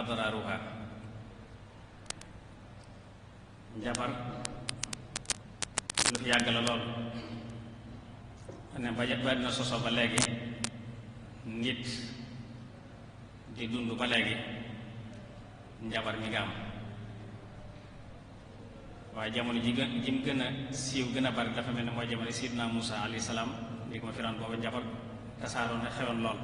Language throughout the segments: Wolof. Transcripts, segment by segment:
adraaruha. njabar lu fi yàgg la lool ne ba na soso ba léegi nit di dund ba léegi njabar mi nga am, waaye jamono ji mu gën a siiw gën a bari dafa mel ne mooy jamono Sidna Muusa alayhi salaam di ko Firawna booba njabar tasaaroo na xewoon lool.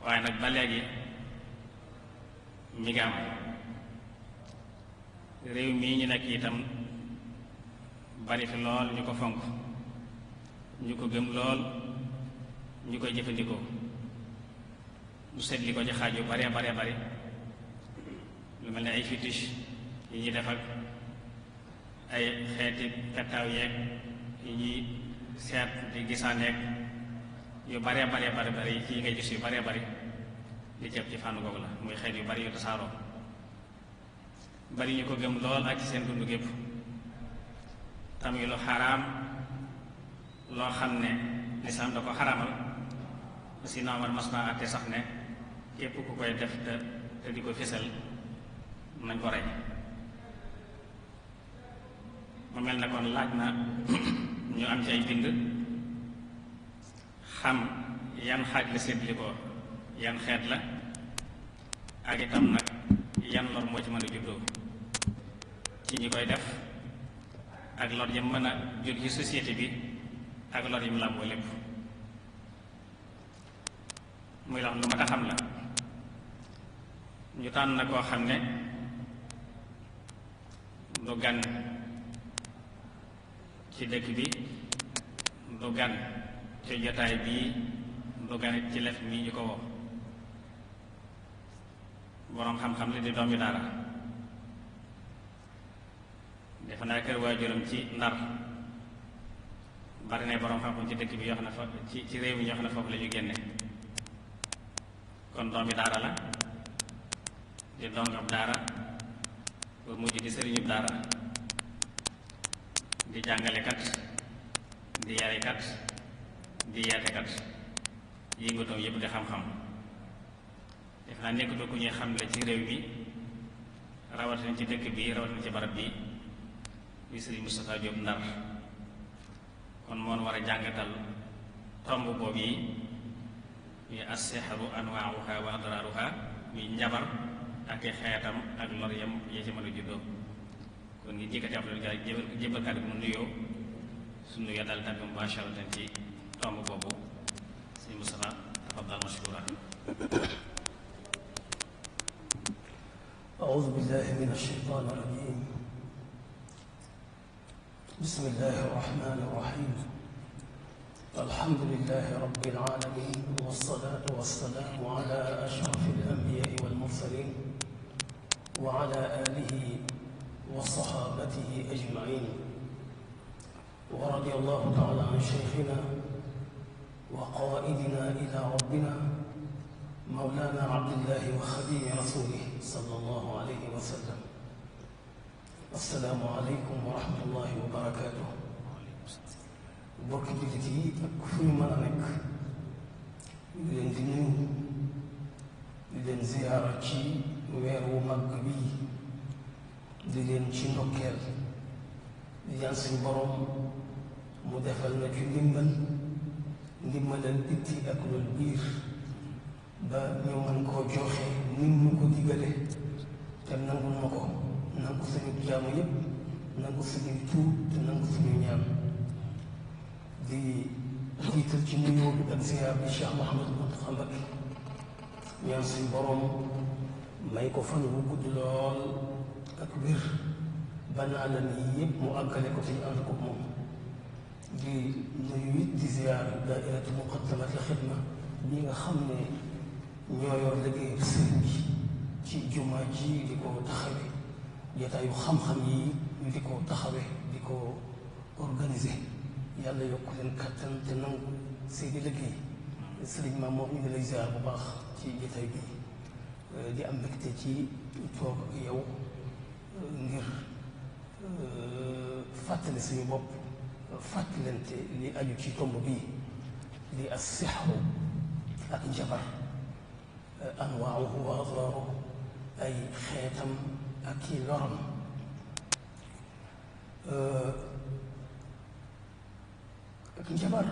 waaye nag ba léegi mi nga am réew mii ñu nekk itam bari fi lool ñu ko fonk, ñu ko gëm lool, ñu koy jëfandikoo mu seetli ko ci xaaj yu baree baree bari, lu mel ne ay fétiche yi ñuy def ak ay xeeti pettaaw yeeg yi ñuy seet di gisaaneeg yu baree baree bari bari ci ngay gis yu baree bari di jëm ci fànn googu la, muy xeet yu bari yu tasaaroo bari ñu ko gëm lool ak ci seen dund gépp tamit lu xaraam loo xam ne lislaam da ko xaraamal. si Omar mas naa àtte sax ne képp ku koy def te di ko fésal nañ ko rey. mu mel ne kon laaj na ñu am ci ay bind xam yan xaaj la séddli ko yan xeet la, ak itam nag yan lor moo ci mën a juddoo ci ñi koy def, ak lor yi mën a jur ci société bi, ak lor yi mu làmboo lépp. muy loo xam lu ma ta xam la. ñu tànn na koo xam ne du gan ci dëkk bi, du gan ci jotaay bii, du gan ci lef mii ñu ko woo. boroom xam-xam li di doomi daara, defe naa kër waajuram ci Ndar bari na boroom xam-xam ci dëkk bi yoo xam ne fa ci réew mi ñoo xam ne foofu la ñu génne. kon doomi daara la, di dongab daara pour mujj di sëriñub daara, di jàngalekat, di yarekat, di yaatekat, yëngatoom yëpp di xam-xam. def naa nekkatu ku ñuy xam la ci réew mi, rawatina ci dëkk bi, rawatina ci barab bi, muy Sëriñ Moustapha Diop Ndar. kon moon war a jàngatal tomb boobu yi muy as-sihru anwaa'uha wa adraaruha, muy njabar ak i xeetam ak lor yam yee ci mën a juddoo. kon ngi jëkkati am loolu gaa jébal kàddu mu nuyoo su nuyoo daal tàbbi mubasharatan ci tomb boobu. Sëriñ Moustapha tafaddal mashkura. أعوذ بالله من الشيطان الرجيم. بسم الله الرحمن الرحيم. الحمد لله رب العالمين، والصلاة والسلام على أشرف الأنبياء والمرسلين وعلى آله وصحابته أجمعين. ورضي الله تعالى عن شيخنا وقائدنا إلى ربنا مولانا عبد الله وخديم رسوله صلى الله عليه وسلم. السلام عليكم ورحمة الله وبركاته. mbokki jullit yi ak fu ñu mën a nekk di leen di nuyu, di leen ziyaara ci weer wu màgg bii, di leen ci ndokkeel, di ñaan suñu borom mu defal na ci ndimbalal bitti ak loolu biir, ba ñu mën koo joxe nit ñu ko digale, te nangul na ko, nangu suñu jaamu yépp, nangu suñuy tuub te nangu suñu ñaan. di jiital ci nuyoo bi ak ziyaar bi Cheikh Mouhamadou Mountakha Mbacké, ñaan suñu borom may ko fan wu gudd lool ak wér ba naalam yi yépp mu àggale ko te ñu ànd ko moom. di nuyu it di ziyaar daairatu muqaddamatul xidma ñi nga xam ne ñoo yor liggéeyu sëriñ bi ci jumaa ji di ko taxawe, jotaayu xam-xam yi ñu di ko taxawe, di ko organiser. yàlla yokk leen kattan te nangu seeni liggéey. sëriñ ma moom ñu ngi lay ziar bu baax ci jotaay bi, di am mbégte ci toog ak yow ngir fàttali suñu bopp, fàttalante li aju ci tomb bii di as-sihru ak njabar. anwaahu wa adraaru ay xeetam ak i loram ak njabar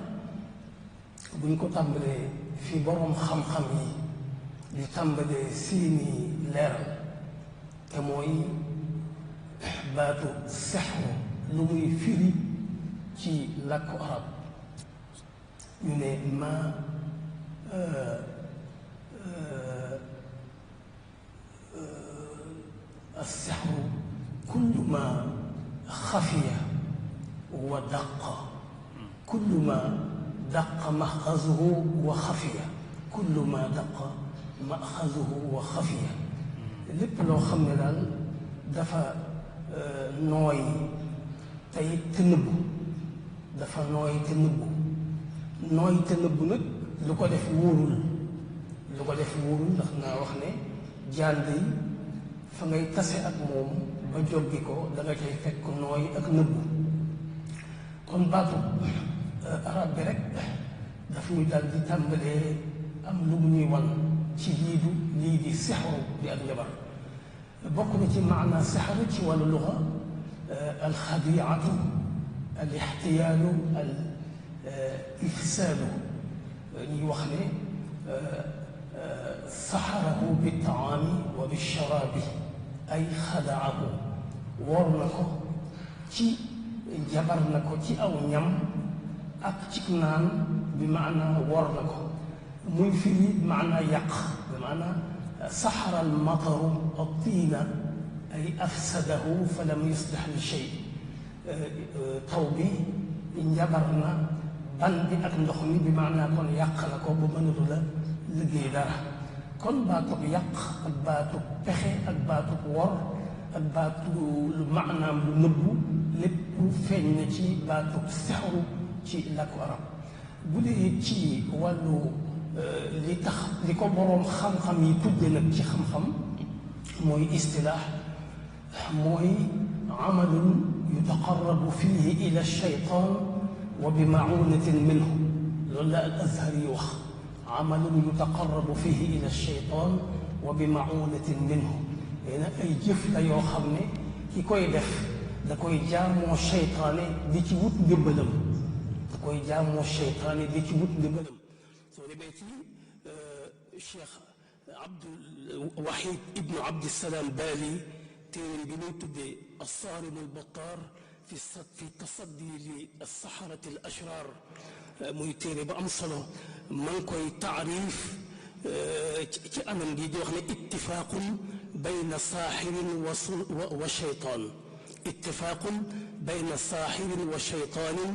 buñ ko tàmbalee fi boroom xam-xam yi di tàmbalee seeni leeral te mooy baatu sexru lu muy firi ci làkku arab ñu ne ma السحر كل ما خفي ودق كل ما دق مأخذه وخفي كل ما دق مأخذه وخفي lépp loo xam ne daal dafa nooy tey te nëbbu dafa nooy te nëbbu nooy te nëbbu nag lu ko def wóorul ndax naa wax ne jaan day fa ngay tase ak moom ba joggi ko da nga cay fekk nooy ak nëbbu kon baatu arab bi rek daf ñuy dal di tàmbalee am lu mu ñuy wan ci lii di sixru di ak njabar bokk na ci maana sixru ci wàllu luga alxadiatu al ixtiyaalu al ifsaadu ñuy wax ne saxarahu biltaami wa bilsharaabi ay xadaahu wor na ko ci jabar na ko ci aw ñam ak ci naan bi maana wor na ko muy firi maana yàq bi maana saxara almataru attiina ay afsadahu fa lam yuslix li shay taw bi njabar na ban bi ak ndox mi bi maana kon yàq na ko ba mënatu la liggéey dara kon baatub yàq ak baatub pexe ak baatub wor ak baatu lu maanaam lu nëbbu lépp feeñ na ci baatub sexru ci làkku arab bu dee ci wàllu li ko boroom xam-xam yi tudde nag ci xam-xam mooy istilaax mooy amalun yutaqarrabu fihi ila shaytaan wa bi maunatin minhu loolu la al azhar yi wax amalun yutaqarrabu fihi ila shaytaan wa bi maunatin minhu nee na ay jëf la yoo xam ne ki koy def da koy jaamoo seytaane di ci wut ndimbalam soo demee ci Cheikh Abdul Wahid ibnu Abdissalaam Baali téere bi muy tuddee Assaarim al-Battaar fi tasaddi li as-saxarati al-ashraar muy téere ba am solo ma ngi koy taarif ci anam gi di wax ne ittifaaqun bayna saaxirin wa shaytaan ittifaaqun bayna saaxirin wa shaytaanin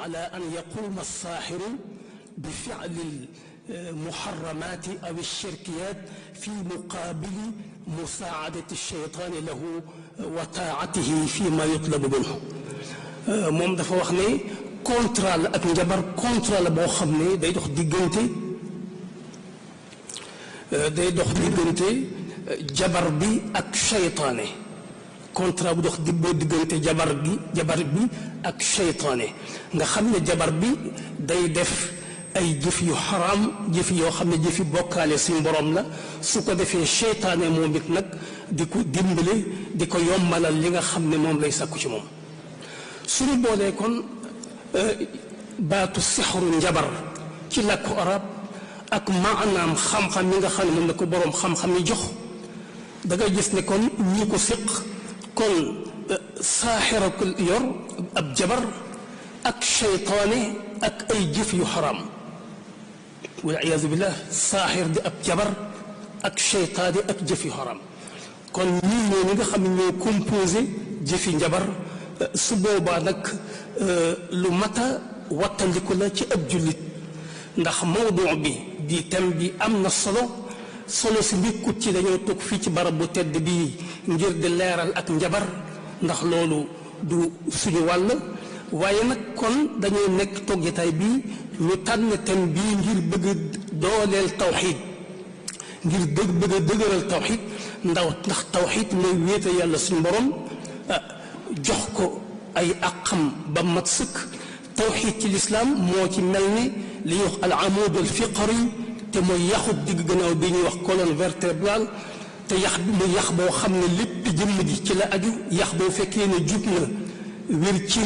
ala an yaquuma as-saaxiru bi fi'li al-muharramaati aw ash-shirkiyaat fi muqaabili musaa'adati ash-shaytaani lahu wa taa'atihi fi maa yutlabu minhu moom dafa wax ne contrat la ak njabar contrat la boo xam ne day dox diggante jabar bi ak seytaane contrat bu dox diggante jabar bi ak seytaane nga xam ne jabar bi day def ay jëf yu xaraam jëf yoo xam ne jëfi bokkaale suñu borom la su ko defee seytaane moom it nag di ko dimbale di ko yombalal li nga xam ne moom lay sàkku ci moom suñu boolee kon baatu sixru njabar ci làkku arab ak maanaam xam-xam yi nga xam ne moom la ko boroom xam-xam yi jox da ngay gis ne kon ñi ko séq kon saaxira ko yor ab jabar ak seytaane ak ay jëf yu xaraam wal iyaazu billah saaxir di ab jabar ak seytaane ak jëf yu xaraam kon ñii ñoo ñi nga xam ne ñoo composé jëfi njabar su boobaa nag lu mata wattandiku la ci ab jullit ndax mawdu bi di thème bi am na solo si mbikkut ci dañoo toog fii ci barab bu tedd bii ngir di leeral ak njabar ndax loolu du suñu wàll waaye nag kon dañoo nekk toog jotaay bii ñu tànn thème bii ngir bëgg dooleel tawxiid ngir bëgg a dëgëral tawxiid ndax tawxiid mooy wéete yàlla suñu borom jox ko ay àqam ba mat sëkk tawxiid ci lislaam moo ci mel ni li ñuy wax al amuud al fiqri te mooy yaxu digg gannaaw bi ñuy wax colonne vertébrale te yax bi muy yax boo xam ne lépp jëmm ji ci la aju yax boo fekkee ne jub na wér ci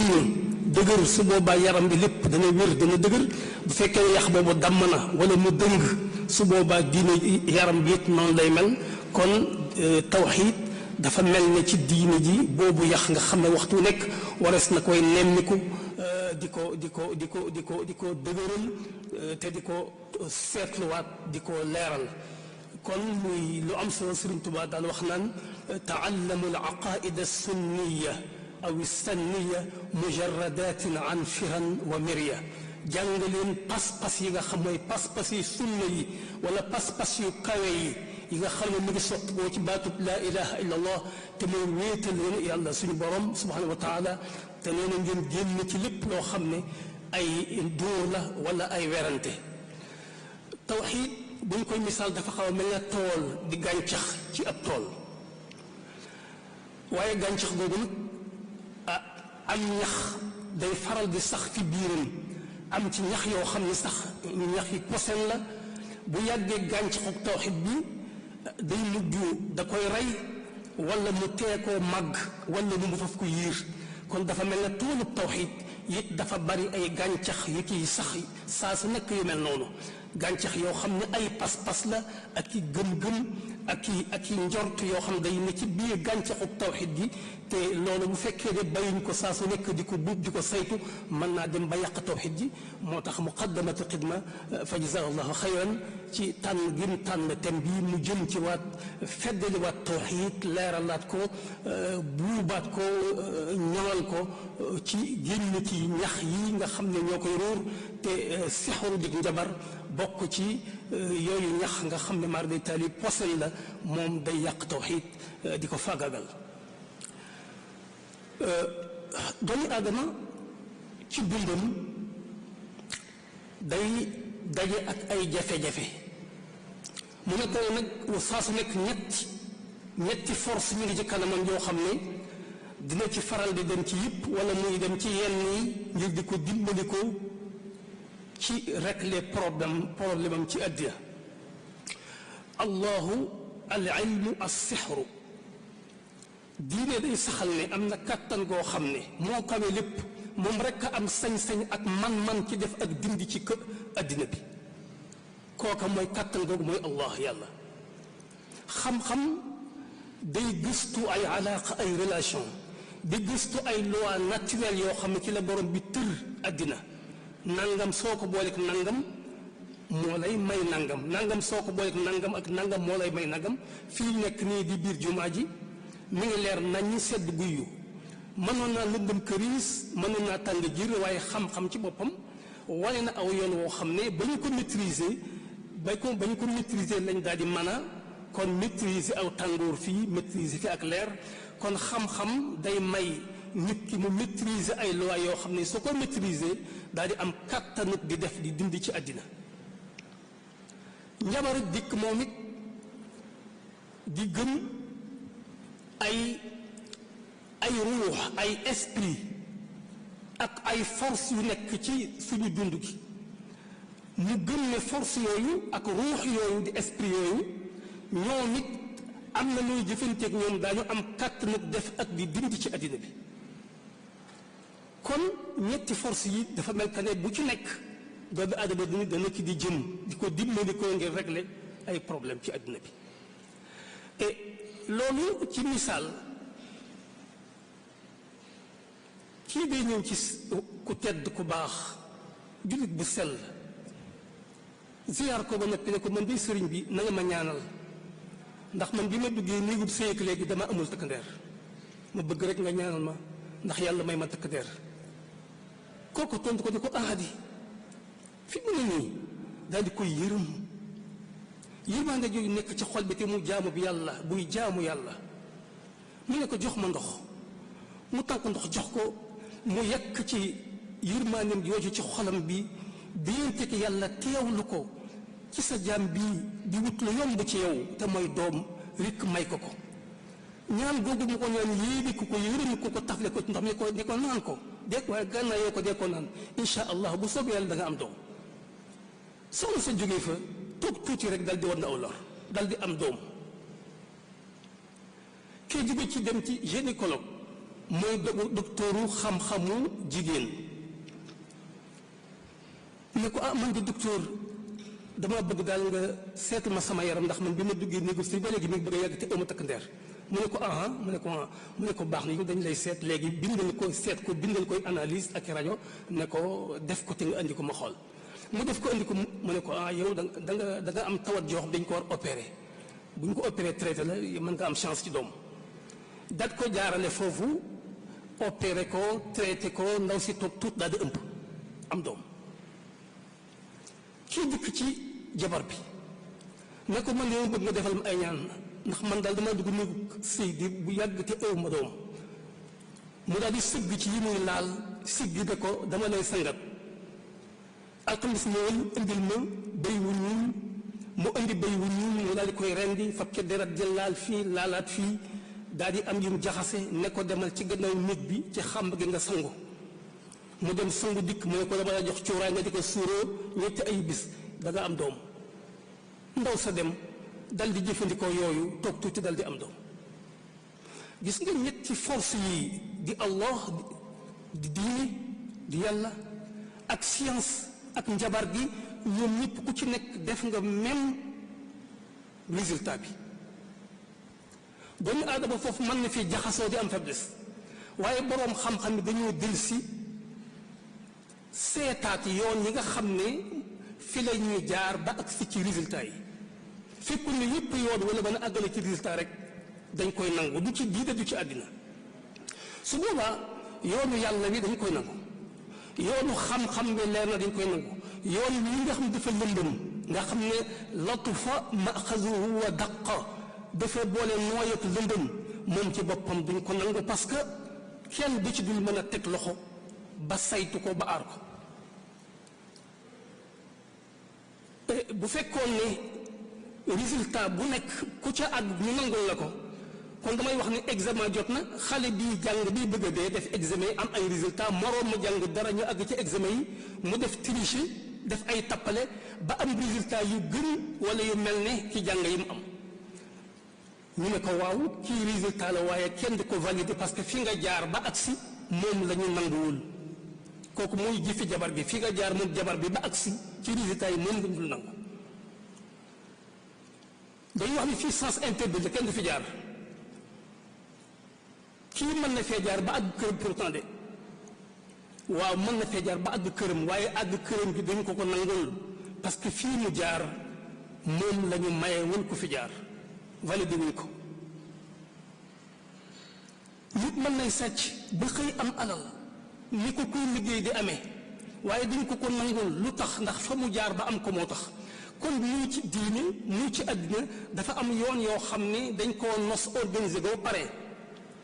dëgër su boobaa yaram bi lépp dana wér dana dëgër bu fekkee ne yax boobu damm na wala mu dëng su boobaa diine yaram bi it noonu lay mel kon tawxiid dafa mel ne ci diine ji boobu yax nga xam ne waxtu nekk warees na koy nemmiku di ko dëgëral te di ko seetluwaat di ko leeral kon muy lu am solo Sëriñ Tuubaa daan wax naan taallamu al aqaida sunniya aw sanniya mujarradatin an firan wa mirya jàng leen pas-pas yi nga xam mooy pas-pas yi sunna yi wala pas-pas yu kawe yi nga xam ne mu ngi sotti boo ci baatub laa ilaha illa allah te mooy wéetal leen yàlla suñu borom subhanahu wa taala te nee na ngeen génn ci lépp loo xam ne ay dóor la wala ay werante tawxiid buñ koy misaal dafa xaw a mel ne tool di gàncax ci ab tool waaye gàncax googu nag am ñax day faral di sax fi biiram am ci ñax yoo xam ne sax ñax yi posen la bu yàggee gàncaxu tawxiid bi day mujj da koy rey wala mu tee koo màgg wala mu faf ko yiir kon dafa mel ne toolu tawxiid it dafa bari ay gàncax yu ciy sax saa su nekk yu mel noonu gàncax yoo xam ne ay pas-pas la ak i gëm-gëm ak i njort yoo xam day ne ci biir gàncaxu tawxiid gi te loolu bu fekkee ne bayuñ ko saa su nekk di ko buub di ko saytu mën naa dem ba yàq tawxiid ji moo tax muqaddamatu xidma fa jazaakallahu xayran ci tànn gim tànn thème bii mu jëm ci waat feddaliwaat tawxiid leeralaat ko buubaat ko ñoŋal ko ci génn ci ñax yi nga xam ne ñoo koy róor te sixru dig njabar bokk ci yooyu ñax nga xam ne maar day taali posel la moom day yàq tawxiid di ko fagagal doomu aadama ci dundam day daje ak ay jafe-jafe mu ne ko nag saa su nekk ñetti force ñu ngi ci kanamam yoo xam ne dina ci faral di dem ci yëpp wala muy dem ci yenn yi ngir di ko dimbali ko ci régler problème am ci àddina allahu al ilmu as sixru diine day saxal ne am na kàttan goo xam ne moo kawe lépp moom rekk a am sañ-sañ ak man-man ci def ak dindi ci kër àddina bi kooka mooy kàttan googu mooy allah yàlla xam-xam day gëstu ay alaaqa ay relation di gëstu ay loi naturelle yoo xam ne ci la borom bi tër àddina nangam soo ko booleeg nangam moo lay may nangam nangam soo ko booleeg nangam ak nangam moo lay may nangam fii nekk nii di biir jumaa ji mi ngi leer nañ sedd guyyu mënoon naa lëndëm këriis mënoon naa tàng jir waaye xam-xam ci boppam wane na aw yoon woo xam ne ba ñu ko maîtriser ba ñu ko maîtriser lañ daal di mën a kon maîtriser aw tàngoor fii maîtriser fi ak leer kon xam-xam day may nit ki mu maîtriser ay loi yoo xam ne su ko maîtriser daal di am kàttanut di def di dindi ci àddina njabaru dikk moom it di gëm ay ruux ay esprit ak ay force yu nekk ci suñu dund gi mu gëm ne force yooyu ak ruux yooyu di esprit yooyu ñoom it am na muy jëfanteeg ñoom daañu am kàttan nag def ak di dindi ci àddina bi kon ñetti force yi dafa mel que ne bu ci nekk doomu aadama dana ci di jëm di ko dimbali ko ngir régler ay problème ci àddina bi et loolu ci misaal kii day ñëw ci ku tedd ku baax jullit bu sell ziyaar ko ba noppi ne ko man di sëriñ bi na nga ma ñaanal ndax man bi ma duggee néegub sëyeg léegi dama amul takkandeer ma bëgg rek nga ñaanal ma ndax yàlla may ma takkandeer kooku tontu ko di ko ahadi fi mu ne nii daal di koy yërëm yërmaande jooju nekk ci xol bi te mu jaamu bi yàlla buy jaamu yàlla mu ne ko jox ma ndox mu tànk ndox jox ko mu yekk ci yërmaandeem jooju ci xolam bi déyante ki yàlla teewlu ko ci sa jaam bii di wut lu yomb ci yow te mooy doom rikk may ko ko ñaan googu mu ko ñaan yéegi ko yërëm ko tafle ko ci ndox mi di ko naan ko dee waaye gànnaa yoo ko dee ko naan insha allah bu soobee yàlla da nga am doom soxna sa jógee fa toog tuuti rek dal di war na aw lor dal di am doom. kii jóge ci dem ci gynécologue mooy docteuru xam-xamu jigéen ne ko man di docteur dama bëgg daal nga seetu ma sama yaram ndax man bi ma duggee néegu si ba léegi mi ngi bëgg a yàgg te ëmma takk ndeer mu ne ko mu ne ko baax na dañ lay seet léegi bindal ko seet ko bindal koy analyse ak rajo ne ko def ko te nga andi ko ma xool mu def ko andi ko mu ne ko yow da nga am tawat joo xam dañ ko war opéré bu ñu ko opéré traité la mën nga am chance ci doom dat ko jaarale foofu opéré ko traité ko ndaw si toog tuut daal di ëmb am doom kii dikk ci jabar bi ne ko man yow bëgg nga defal ma ay ñaan ndax man daal dama dugg néegu sëy di bu yàgg te ëw ma doom mu daal di sëgg ci yi muy laal siggi ne ko dama lay sangat alxamis ñëwal indil ma béy wu ñuul mu indi béy wu ñuul mu daal di koy rendi fab ca deret jël laal fii laalaat fii daal di am yum jaxase ne ko demal ci gannaaw néeg bi ci xàmb gi nga sangu mu dem sangu dikk mu ne ko dama la jox cuuraay nga di ko suuroo ñetti ay bis da nga am doom ndaw sa dem dal di jëfandikoo yooyu toog tuuti dal di am doom gis nga ñetti force yi di Allah di diine di yàlla ak science ak njabar gi ñoom ñëpp ku ci nekk def nga même résultat bi doomu aadama foofu mën na fi jaxasoo di am faiblesse waaye boroom xam-xam yi dañoo dellusi seetaat yoon yi nga xam ne fi la ñuy jaar ba agsi ci résultat yi fekkul ne yëpp yoon wala mën a àggale ci résultat rek dañ koy nangu du ci diine du ci àddina su boobaa yoonu yàlla wi dañ koy nangu yoonu xam-xam bi leer na dañ koy nangu yoon yi nga xam ne dafa lëndëm nga xam ne latufa maxazuhu wa daqa dafa boole nooyatu lëndëm moom ci boppam duñ ko nangu parce que kenn du ci dul mën a teg loxo ba saytu ko ba aar ko bu fekkoon ne résultat bu nekk ku ca àgg ñu nangul la ko kon damay wax ne examen jot na xale bii jàng bii bëgg a dee def examen am ay résultat moroom ma jàng dara ñu àgg ci examen yi mu def triche def ay tappale ba am résultat yu gën wala yu mel ne ki jàng yi mu am ñu ne ko waaw kii résultat la waaye kenn di ko valider parce que fi nga jaar ba agsi moom la ñu nanguwul kooku mooy jëfi jabar bi fi nga jaar moom jabar bi ba agsi ci résultat yi moom lañ dul nangu dañuy wax ni fii sens interdit la kenn du fi jaar kii mën na fee jaar ba àgg këram pourtant de waaw mën na fee jaar ba àgg këram waaye àgg këram bi dañ ko ko nangul parce que fii mu jaar moom la ñu mayewul ku fi jaar validé wuñ ko nit mën nay sàcc ba xëy am alal ni ko kuy liggéey di amee waaye duñ ko ko nangul lu tax ndax fa mu jaar ba am ko moo tax kon muy ci diine muy ci àddina dafa am yoon yoo xam ne dañ koo nos organisé ba pare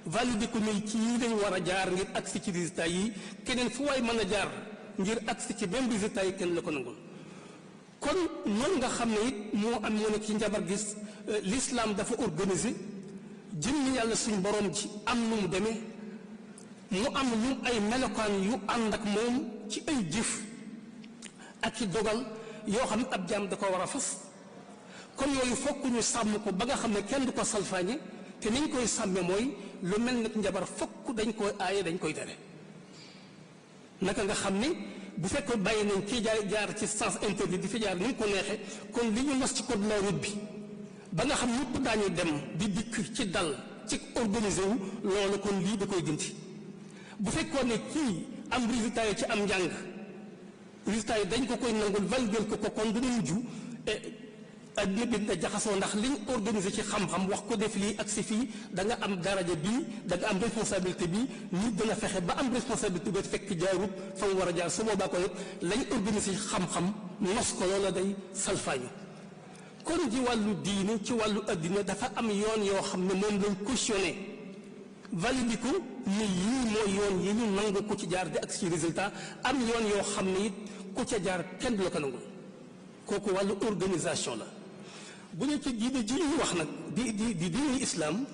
validé ko ni ci yi lañ war a jaar ngir agsi ci résultat yi keneen fu waay mën a jaar ngir agsi ci même résultat yi kenn la ko nangul kon noonu nga xam ne it moo am moo ne ci njabar gis l'islam dafa organisé jëmmi yàlla suñ borom ji am nu mu demee mu am ñu ay melokaan yu ànd ak moom ci ay jëf ak ci dogal yoo xam ne ab jaam da ko war a fas kon yooyu fokk ñu sàmm ko ba nga xam ne kenn du ko salfaañe te niñ koy sàmme mooy lu mel nag njabar fokk dañ koy aaye dañ koy tere naka nga xam ne bu fekkoon bàyyi nañ kii jaar ci sens interdit di fi jaar ni ñu ko neexee kon li ñu nos ci code de la route bi ba nga xam ñëpp daañu dem di dikk ci dal ci organisé wu loolu kon lii da koy dindi bu fekkoon ne kii am résultat yi ci am njàng résultat yi dañ ko koy nangul validel ko kon dina mujj adduna bi dina jaxasoo ndax liñ organisé ci xam-xam wax ko def lii ak si fii da nga am daraja bii da nga am responsabilité bii nit dana fexe ba am responsabilité bi fekk jaarut fa mu war a jaar su boobaa ko yëpp lañ organisé ci xam-xam nos ko loola day salfaañu kon ci wàllu diine ci wàllu addina dafa am yoon yoo xam ne moom lañ cautionné validé ko ni yii mooy yoon yi ñu nangu ku ci jaar di ak ci résultat am yoon yoo xam ne it ku ca jaar kenn du la ko nangul kooku wàllu organisation la bu ñu ci diine ji ñu wax nag di diine islam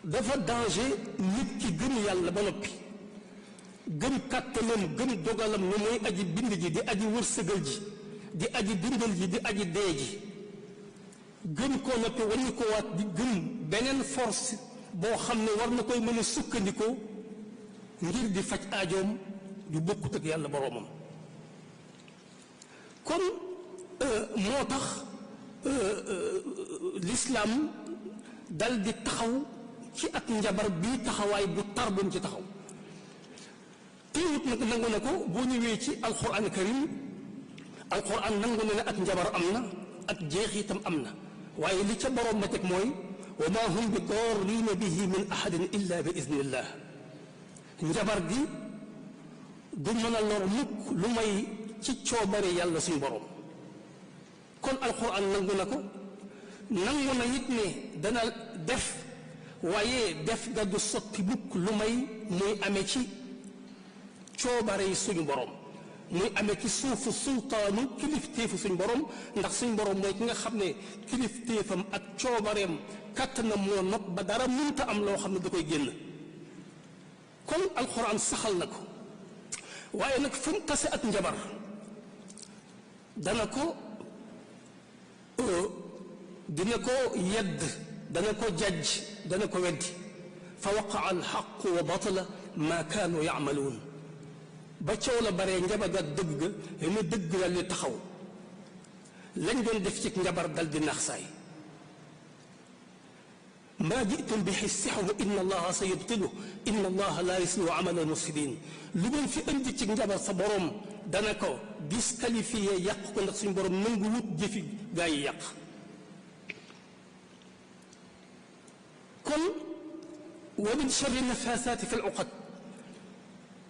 dafa danger nit ki gëm yàlla ba noppi gëm kàttanam gëm dogalam ni mooy aji bind ji di aji wërsëgal ji di aji dundal ji di aji dee ji gëm koo noppi waññi ko waat di gëm beneen force boo xam ne war na koy mën a sukkandikoo ngir di faj aajoom ju bokkut ak yàlla boroomam kon moo tax lislaam dal di taxaw ci ak njabar bii taxawaay bu tar bu mu ci taxaw téewut nag nangu na ko boo ñëwee ci alquran karim alquran nangu na ne ak njabar am na ak jeexitam am na waaye li ca boroom ma teg mooy wa ma hum bi darrina bihi min ahadin illa bi idnillah njabar gi du mën a lor mukk lu may ci coobare yàlla suñu boroom kon alquran nangu na ko nangu na it ne dana def waaye def ga du sotti mukk lu may muy amee ci coobare yi suñu boroom muy amee ci suufu sultaanu kilifteefu suñu boroom ndax suñu boroom mooy ki nga xam ne kilifteefam ak coobareem kàttanam moo not ba dara mënta am loo xam ne da koy génn kon alxuraan saxal na ko waaye nag fu mu tase ak njabar dana ko dina ko yedd dana ko jajj dana ko weddi fa waqaa alxaqu wa batala ma kaanu yacmaluun ba coow la baree njabar ga dëgg ga li dëgg la li taxaw lañ doon def ci njabar dal di nax saay maa jitum bihi sixru inna allaha sa yubtilu inna allaha laa yuslihu amala almufsidin lu ngeen fi indi ci njabar sa borom dana ko disqualifié yàq ko ndax suñu borom nangu wut jëfi gaa yi yàq kon wa min charri nafasaati fi l-uqad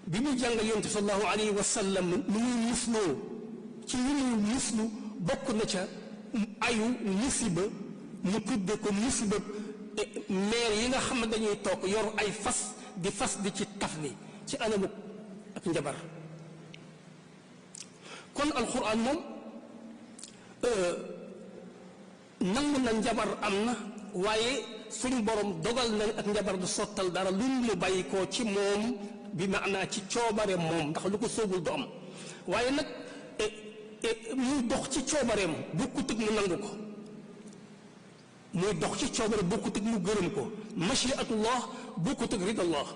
bi muy jàngal yonent bi sallallahu alayhi wa sallam nu muy musloo ci li muy muslu bokk na ca ayu musiba mu tudde ko musiba meer yi nga xam ne dañuy toog yor ay fas di ci tafli ci anamu ak njabar kon alquran moom nangu na njabar am na waaye suñu borom dogal na ak njabar du sottal dara lu mu bàyyi ko ci moom bi maanaa ci coobare moom ndax lu ko soobul du am waaye nag muy dox ci coobareem bokkut ak mu nangu ko muy dox ci coobare bokkut ak mu gërëm ko machiatullah bokkut ak ridallah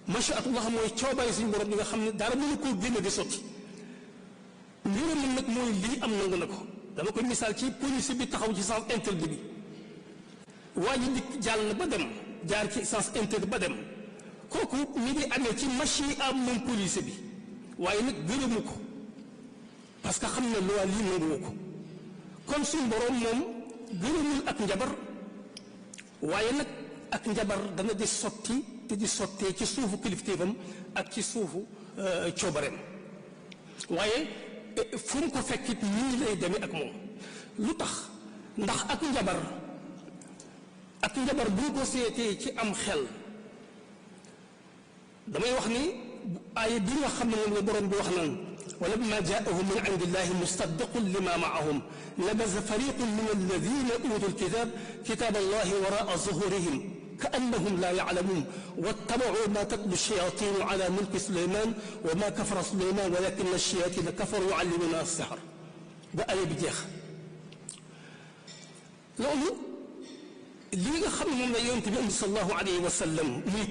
machiatullah mooy coobare suñu borom bi nga xam ne dara mënu koo génne di sotti ngërëm nag mooy lii am nangu na ko dama koy misaal ci police bi taxaw ci sens interdit bi waa ji dikk jàll na ba dem jaar ci sens interdit ba dem kooku mi ngi amee ci machine am moom police bi waaye nag gërëmu ko parce que xam ne loi lii nanguwu ko kon suñu borom moom gërëmul ak njabar waaye nag ak njabar dana di sotti te di sottee ci suufu kilifteefam ak ci suufu coobareem waaye fu mu ko fekkit nii lay demee ak moom lu tax ndax ak njabar bu ñu ko seetee ci am xel damay wax ni aaya bi nga xam ne moom la borom bi wax naan wa lamma jaahum min indillahi musaddiqun lima maahum labaza fariqun min alladina utu lkitab kitab allahi waraa zuhurihim كأنهم لا يعلمون واتبعوا ما تتلو الشياطين على ملك سليمان وما كفر سليمان ولكن الشياطين كفروا يعلمون السحر بآية بجيخ loolu li nga xam ne moom la yonent bi sallallahu alayhi wa sallam muy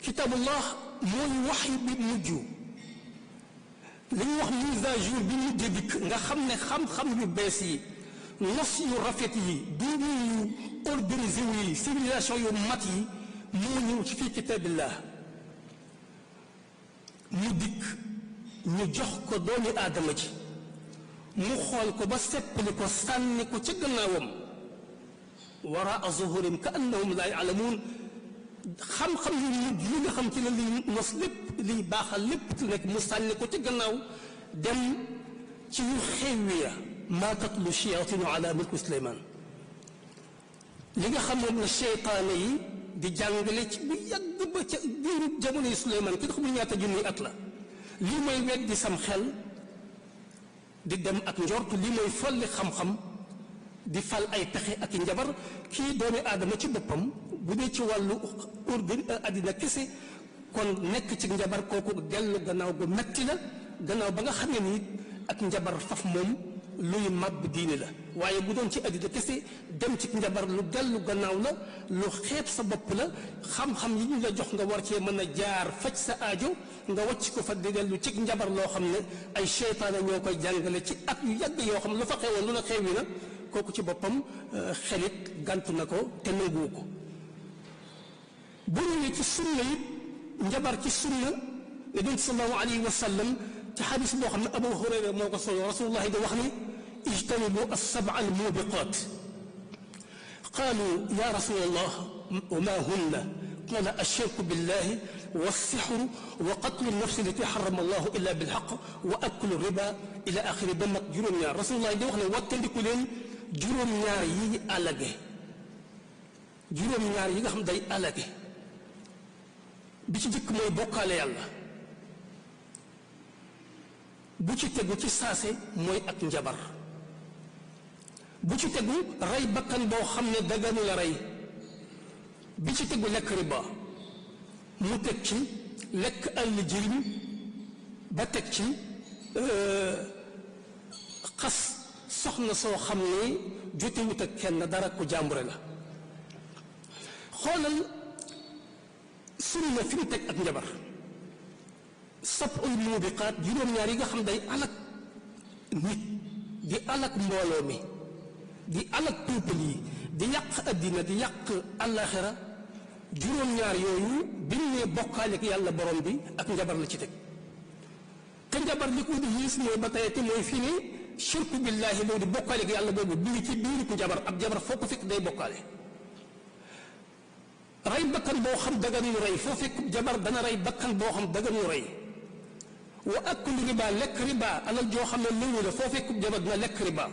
kitaabullah mooy wax bi mujj li ñuy wax mise à jour bi mujj dikk nga xam ne xam-xam yu bees yi nos yu rafet yi dund yu organisé wu yi civilisation yu mat yi moo ñëw ci fii kitaabillah mu dikk ñu jox ko doomi aadama ji mu xool ko ba seppali ko sànni ko ca gannaawam waraa zuhurim ka annahum laa ya'lamuun xam-xam yu mujj li nga xam ci la liy nos lépp liy baaxal lépp ci nekk mu sànni ko ca gannaaw dem ci yu xewi ya maa tatlu shayaatinu ala mulki Suleymaan li nga xam moom la seytaane yi di jàngale ci bu yàgg ba ca diiru jamono yi Suleymaan ki xamul ñaata junniy at la lii mooy weddi sam xel di dem ak njort lii mooy folli xam-xam di fal ay pexe ak i njabar kii doomi aadama ci boppam bu dee ci wàllu àddina kese kon nekk ci njabar kooku dellu gannaaw gu metti la gannaaw ba nga xamee ni ak njabar faf moom luy màbb diine la waaye bu doon ci àddina kese dem ci njabar lu dellu gannaaw la lu xeeb sa bopp la xam-xam yi ñu la jox nga war cee mën a jaar faj sa aajo nga wàcc ko fa di dellu ci njabar loo xam ne ay seytaane ñoo koy jàngale ci at yu yàgg yoo xam lu fa xewoon lu la xewi na kooku ci boppam xelit gàntu na ko te nanguwu ko. bu ñëwee ci sunna it njabar ci sunna yonent sallallahu alayhi wa sallam ci xadis boo xam ne Abu Hurayra moo ko solo rasulullahi da wax ni ijtanibu as-sab'a al-mubiqat qaalu ya rasulallah wa ma hunna qaala ash-shirku billahi was-sihru wa qatlu an-nafsi allati harrama allahu illa bil-haqq wa aklu riba ila axiri ba mat juróom-ñaar rasulullahi da wax ne wattandiku leen juróom-ñaar yi alage juróom-ñaar yi nga xam day alage bi ci jëkk mooy bokkaale yàlla bu ci tegu ci saase mooy ak njabar bu ci tegu rey bakkan boo xam ne daganu la rey bi ci tegu lekk riba mu teg ci lekk àll jirim ba teg ci xas soxna soo xam ne jotewut ak kenn dara ku jàmbure la xoolal sunna fi mu teg ak njabar sab'ul mubiqaat juróom-ñaar yi nga xam day alak nit di alak mbooloo mi di alak peuple yi di yàq addina di yàq àllaaxira juróom-ñaar yooyu biñ ne bokkaale ak yàlla borom bi ak njabar la ci teg te njabar li ko di yiis mooy ba tey te mooy fii ne shirku billaahi loolu di bokkaale ak yàlla boobu bi ngi ci biir ku njabar ab jabar foo ko fekk day bokkaale rey bakkan boo xam daganuñu rey foo fekk jabar dana rey bakkan boo xam daganuñu rey wa aklu riba lekk riba alal joo xam ne nangu la foo fekk jabar dina lekk riba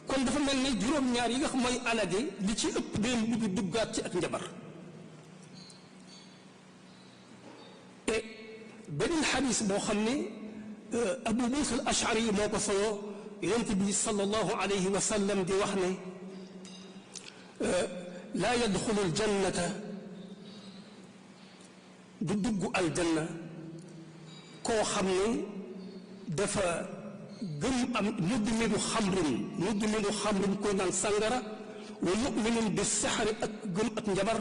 kon dafa mel ne juróom-ñaar yi nga xam mooy alage li ci ëpp day mujj duggaat ci ak njabar te beneen xadis boo xam ne Abu Muusa al Ashari moo ko solo yonent bi sallallahu alayhi wa sallam di wax ne laa yadxulu aljannata du dugg aljanna koo xam ne dafa gëm am mudminu xamrin koy naan sàngara wa muminun bi saxari ak gëm ak njabar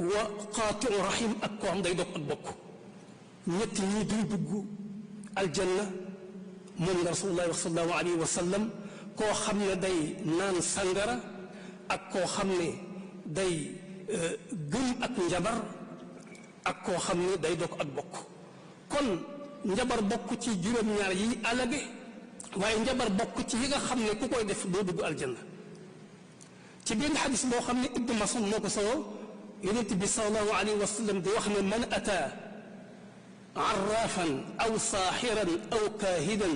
wa qaatiu rahim ak koo xam day dog ak bokk ñett ñi duñ dugg aljanna moom la rasulullahi sallallahu alayhi wa sallam koo xam ne day naan sàngara ak koo xam ne day gëm ak njabar ak koo xam ne day dog ak bokk kon njabar bokk ci juróom-ñaar yi alage waaye njabar bokk ci yi nga xam ne ku koy def doo dugg aljanna ci benn xadis boo xam ne Ibnu Mas'ud moo ko solo yonent bi sallallahu alayhi wa sallam di wax ne man ataa arraafan aw saaxiran aw kaahidan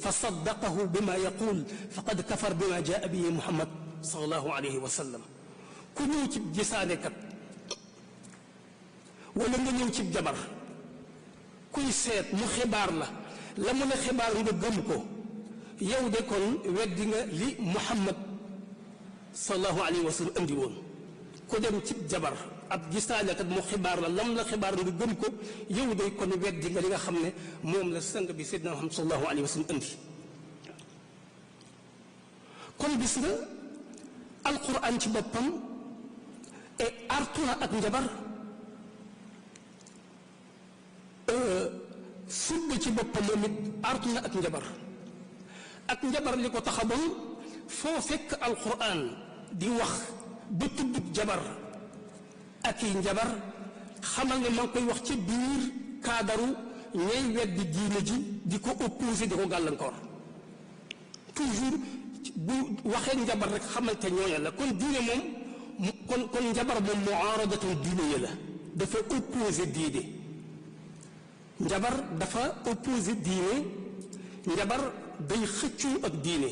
fa saddaqahu bima yaqul faqad kafar bima jaa bihi Muhammad sallallahu alayhi wa sallam ku ñëw ci gisaanekat wala nga ñëw ci jabar kuy seet mu xibaar la mu la xibaar nga gëm ko yow de kon weddi nga li Muhammad sallallahu alayhi wa sallam andi woon ku dem ci jabar ab gisaanekat mu xibaar la lam la xibaar nga gëm ko yow de kon weddi nga li nga xam ne moom la sang bi Seydina Muhammad sallallahu alayhi wa sallam andi kon gis nga alquran ci boppam et artu na ak njabar sunna ci boppam moom it artu na ak njabar li ko tax a bon foo fekk alquran di wax ba tudd jabar ak i njabar xamal ne maa ngi koy wax ci biir kaadaru ñay weddi diine ji di ko opposé di ko gàllankoor toujours bu waxee njabar rek xamal te ñooña la kon diine moom kon njabar moom muaaradatul diine ya la dafa opposé diine njabar dafa opposé diine njabar day xëccoo ak diine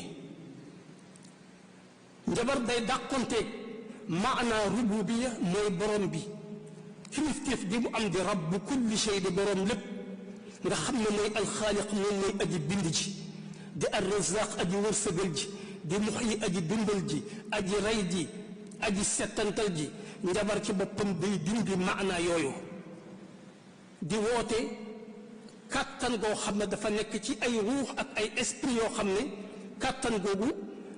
njabar day dàqonteeg maanaa rububiya mooy borom bi kilifteef gi mu am di rabbu kulli shay di borom lépp nga xam ne mooy alxaaliq moom mooy aji bind ji di arrazaq aji wërsëgal ji di muxyi aji dundal ji aji rey ji aji settantal ji njabar ci boppam day dindi maanaa yooyu di woote kàttan goo xam ne dafa nekk ci ay ruux ak ay esprit yoo xam ne kàttan googu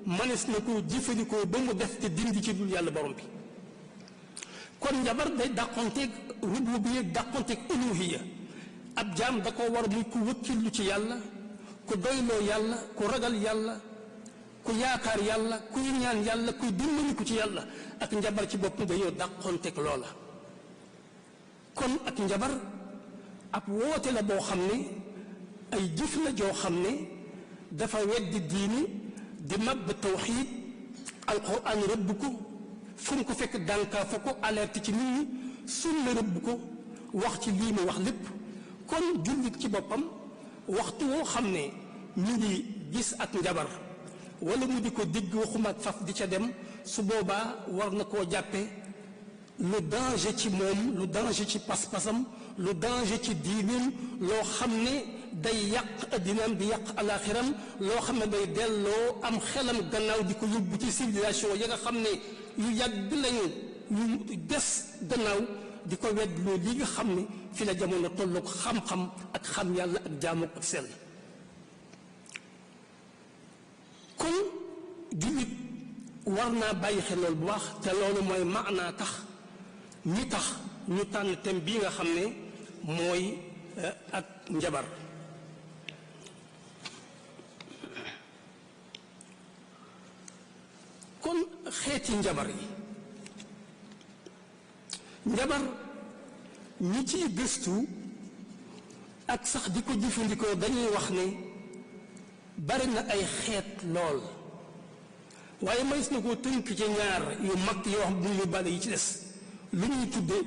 mënees na ko jëfandikoo ba mu def te dindi ci dul yàlla borom bi. kon njabar day dàqonteeg rububiyya dàqonteeg uluhiyya. ab jaam da ko war muy ku wëkkillu ci yàlla, ku doyloo yàlla, ku ragal yàlla, ku yaakaar yàlla, kuy ñaan yàlla, kuy dimbaliku ci yàlla. ak njabar ci bopp dañoo dàqonteeg loola. kon ak njabar ab woote la boo xam ne ay jëf la joo xam ne dafa weddi diini di màbb tawxiid. alquran rëbb ko fu mu ko fekk dànkaafa ko alerte ci nit ñi, sunna rëbb ko wax ci lii mu wax lépp. kon jullit ci boppam waxtu woo xam ne ñu ngi gis ak njabar wala mu di ko digg waxuma ak faf di ca dem, su boobaa war na koo jàppe lu danger ci moom, lu danger ci pas-pasam, lu danger ci diineem, loo xam ne day yàq addinaam di yàq alaaxiram, loo xam ne day delloo am xelam gannaaw di ko yóbbu ci civilisation ya nga xam ne yu yàgg lañu yu des gannaaw, di ko wedd loolu li nga xam ne fi la jamono tolloog xam-xam ak xam yàlla ak jaamu ak sell. kon jullit war naa bàyyi xel loolu bu baax, te loolu mooy maanaa tax ñi tax ñu tànn thème bii nga xam ne mooy ak njabar. kon xeeti njabar yi, njabar ñi ciy gëstu ak sax di ko jëfandikoo dañuy wax ne bari na ay xeet lool, waaye mays na koo tënk ci ñaar yu mag yoo xam ne yu bale yi ci des. lu ñuy tudde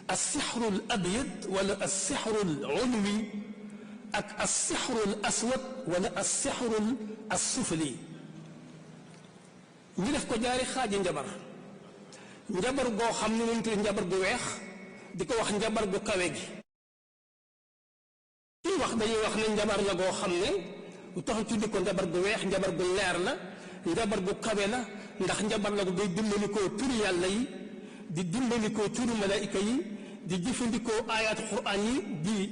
as-sixru al abyad wala as-sixru al ulwi ak as-sixru al aswad wala as-sixru al sufli. ñu def ko jaari xaaji njabar. njabar goo xam ne moom tudd njabar gu weex, di ko wax njabar gu kawe gi. suñu wax dañuy wax ne njabar la goo xam ne lu tax tuddi ko njabar gu weex, njabar gu leer la, njabar gu kawe la, ndax njabar la gu day dimbalikoo turi yàlla yi, di dimbalikoo turu malaayika yi, di jëfandikoo ayaat quraan yi, di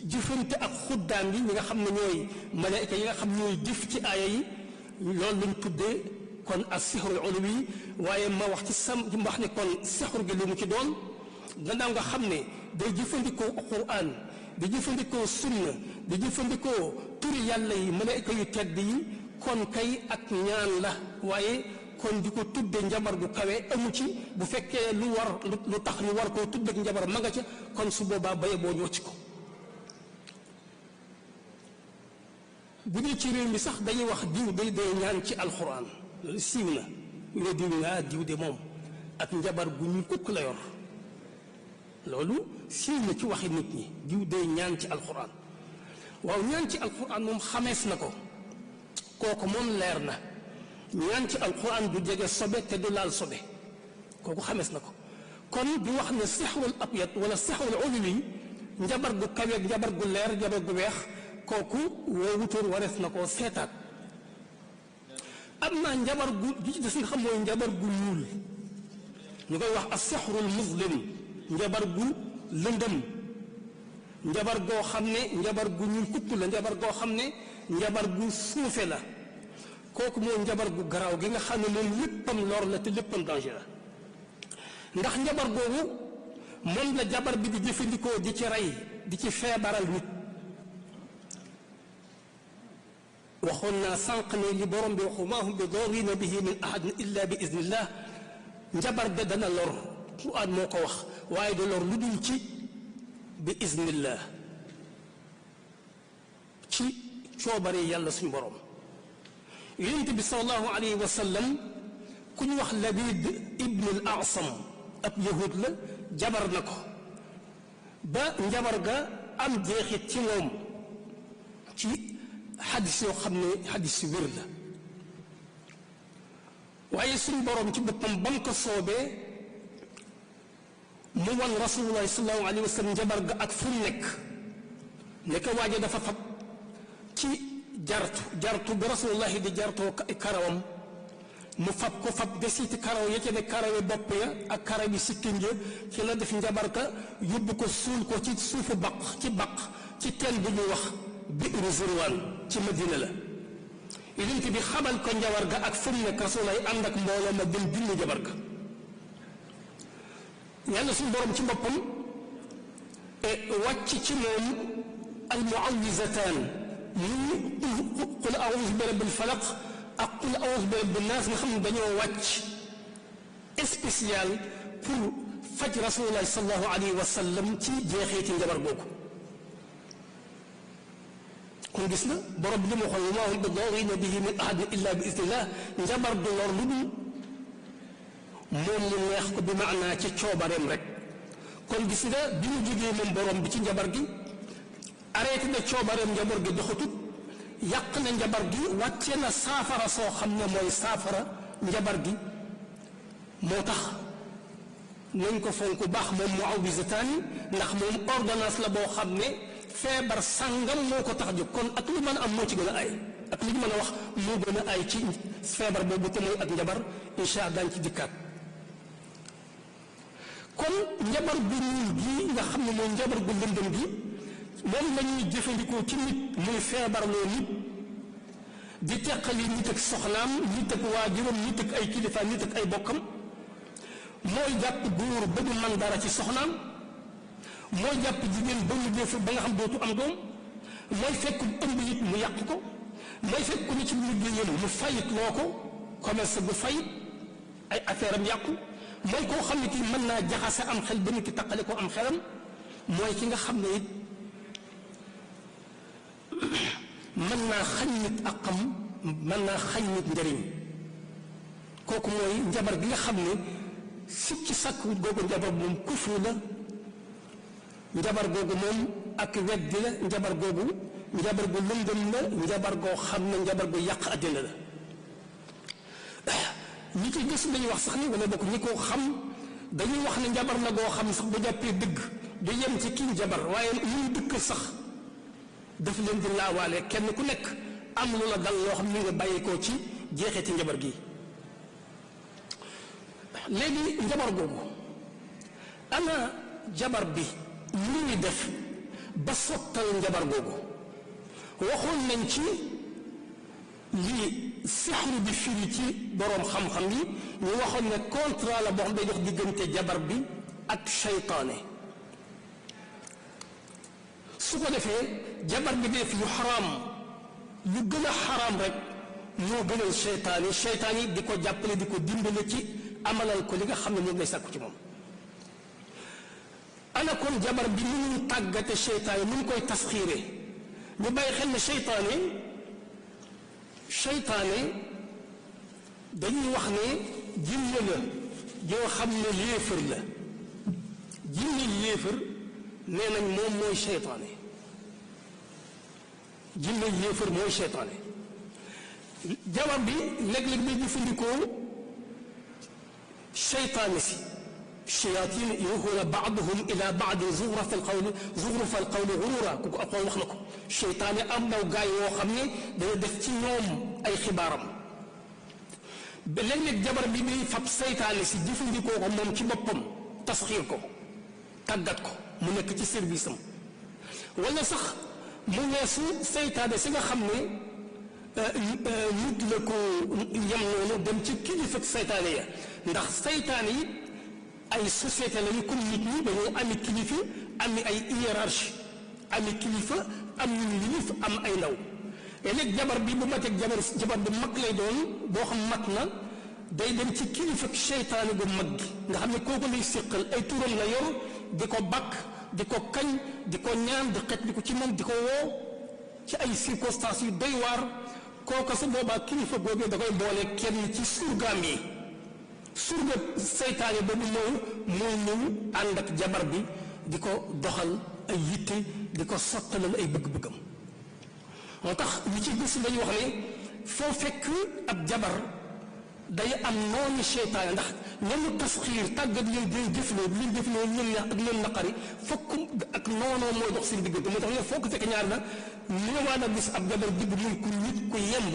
jëfante ak xuddaam yi ñi nga xam ne ñooy malaayika yi nga xam ñooy jëf ci aaya yi. loolu lañ tuddee kon as sixrul ulwi. waaye ma wax ci ma wax ne kon sixru gi lu mu ci doon gannaaw nga xam ne day jëfandikoo quraan, di jëfandikoo sunna, di jëfandikoo turi yàlla yi malaayika yu tedd yi, kon kay ak ñaan la. waaye kon di ko tudde njabar gu kawe amu ci. bu fekkee lu war lu tax ñu war koo tudde njabar ma nga ca, kon su boobaa baye boo ñoo ci ko. bu dee ci réew mi sax dañuy wax diw day ñaan ci alxuraan, loolu siiw na. ñu ne diw nga diw de moom ak njabar gu ñu kukk la yor, loolu siiw na ci waxi nit ñi. diw day ñaan ci alxuraan. waaw ñaan ci alxuraan moom xamees na ko, kooku moom leer na. ñaan ci alxuraan du jege sobe te du laal sobe, kooku xamees na ko. kon di wax ne sixrul abyad wala sixrul ulwi, njabar gu kawe, njabar gu leer, njabar gu weex, kooku woowu tur warees na koo seetaat. am naa njabar gu gi ci des nga xam mooy njabar gu ñuul, ñu koy wax as-sixrul muslim, njabar gu lëndëm, njabar goo xam ne njabar gu ñuul kukk la, njabar goo xam ne njabar gu suufe la. kooku mooy njabar gu garaaw gi nga xam ne moom léppam lor la te léppam danger la. ndax njabar googu moom la jabar bi di jëfandikoo di ci rey, di ci feebaral nit. waxoon naa sànq ne li borom bi waxu maa hum bi darrina bihi min ahadin illa bi iznillah. njabar de dana lor, Quraan moo ko wax, waaye du lor lu dul ci bi iznillah, ci coobare yàlla suñu borom. yonent bi sallallahu alayhi wa sallam ku ñu wax Labid ibn al-Asam ab yahud la, jabar na ko ba njabar ga am jeexit ci moom ci xadis yoo xam ne xadis yu wér la. waaye suñu borom ci boppam ba mu ko soobee mu wan rasulullahi sallallahu alayhi wa sallam njabar ga ak fu mu nekk waaje dafa fab ci jartu bi rasulullahi di jartoo karawam, mu fab desiti karaw ya ca ne karawi bopp ya ak karawi sikkim ya ci la def njabar ka yóbbu ko suul ko ci suufu baq, ci baq ci teen bu ñuy wax biiru Zurwaan ci Madina la yonent bi xamal ko njabar ga ak fu mu nekk Rasulullah ànd ak mbooloo ma dem dindi njabar ga yàlla suñu borom ci boppam wàcc ci moom al muawizataan muy qul a'uuzu bi rabbil falaq ak qul a'uuzu bi rabbin naas nga xam ne dañoo wàcc spécial pour faj Rasulullah sallallahu alayhi wa sallam ci jeexee ci njabar googu kon gis na borom bi li mu xool wa maa hum bi daarriina bihi min ahadin illa bi iznillah njabar du lor lu dul moom mu neex ko bi maanaa ci coobareem rek kon gis nga bi mu jógee moom borom bi ci njabar gi arrêté na coobareem njabar gi doxatut yàq na njabar gi wàcce na saafara soo xam ne mooy saafara njabar gi moo tax nañ ko fonk bu baax moom muawizataani ndax moom ordonnance la boo xam ne feebar sàngam moo ko tax jóg kon ak lu mën a am moo ci gën a ay ak li ñu mën a wax moo gën a ay ci feebar boobu te mooy ak njabar incha allah daañu ci dikkaat kon njabar bu ñuul gi nga xam ne mooy njabar bu lëndëm gi moom la ñuy jëfandikoo ci nit muy feebarloo nit di teqali nit ak soxnaam nit ak waajuram nit ak ay kilifa nit ak ay bokkam mooy jàpp góor ba du man dara ci soxnaam mooy jàpp jigéen ba mu def ba nga xam dootu am doom mooy fekk ëmb it mu yàq ko mooy fekk ku ne ci liggéeyam mu fayit loo ko commerce bu fay ay affaire am yàqu mooy koo xam ne kii mën naa jaxase am xel ba nit ki taqale ko am xelam mooy ki nga xam ne it mën naa xañ nit ak xam mën naa xañ nit njëriñ kooku mooy njabar gi nga xam ne sikki sàkk googu njabar moom kufru la njabar googu moom ak weddi la njabar googu njabar gu lëndëm la njabar goo xam ne njabar gu yàq àddina la ñi ci gis dañuy wax sax ni wala bokk ñi ko xam dañuy wax ne njabar la goo xam sax bu jàppee dëgg du yem ci kii njabar waaye ñuy dëkk sax daf leen di laawaale kenn ku nekk am lu la dal loo xam ni nga bàyyi ko ci jeexee ci njabar gi léegi njabar googu ana jabar bi lu ñuy def ba sottal njabar googu waxoon nañ ci lii sixru bi firi ci boroom xam-xam yi ñu waxoon ne contrat la boo xam day dox diggante jabar bi ak seytaane su ko defee jabar bi def yu xaraam lu gën a xaraam rek moo gënal seytaan yi di ko jàppale di ko dimbale ci amalal ko li nga xam ne moom lay sàkku ci moom ana kon jabar bi ni ñu tàggate seytaane ni ñu koy tasxiire ñu bàyyi xel ne seytaane dañuy wax ne jinne la joo xam ne yéefar la jinne yéefar nee nañ moom mooy seytaane jinne yéefar mooy seytaane jabar bi léeg-léeg day jëfandikoo seytaane si shayatin yuuxuuna baaduhum ila baadin zuxrufa alqawli gurura ku ko Alxuraan wax na ko seytaane am ndaw gaay yoo xam ne dana def ci ñoom ay xibaaram ba léeg-léeg jabar bi day fab seytaane si jëfandikoo ko moom ci boppam tasxiir ko tàggat ko mu nekk ci service am wala sax mu weesu seytaane si nga xam ne nit la ko yem noonu dem ci kilifa seytaane ya ndax seytaane yi ay société lañu comme nit ñi dañoo ami kilifa ami ay hiérarchie ami kilifa am ñu yilif am ay ndaw et léegi jabar bi bu mateeg jabar bu mag lay doon boo xam mat na day dem ci kilifa seytaane bu mag gi nga xam ne kooku lay séqal ay turam la yor di ko bakk di ko kañ di ko ñaan di xet di ko ci moom di ko woo ci ay circonstances yu doy waar kooka su boobaa kilifa googu da koy boole kenn ci surgaam yi surga seytaane boobu mooy ñëw ànd ak jabar bi di ko doxal ay yitte di ko sottalal ay bëgg-bëggam moo tax ñi ci gis dañuy wax ne foo fekk ab jabar day am noonu seytaane ndax ñamu tasxiir tàggat leen di jëfloo li jëfloo ñun neex ak leen naqari fokk ak noonoo mooy dox seen diggante moo tax ne foo ko fekk ñaar na ñëwaan a gis ab jabar digg muy ku nit ku yemb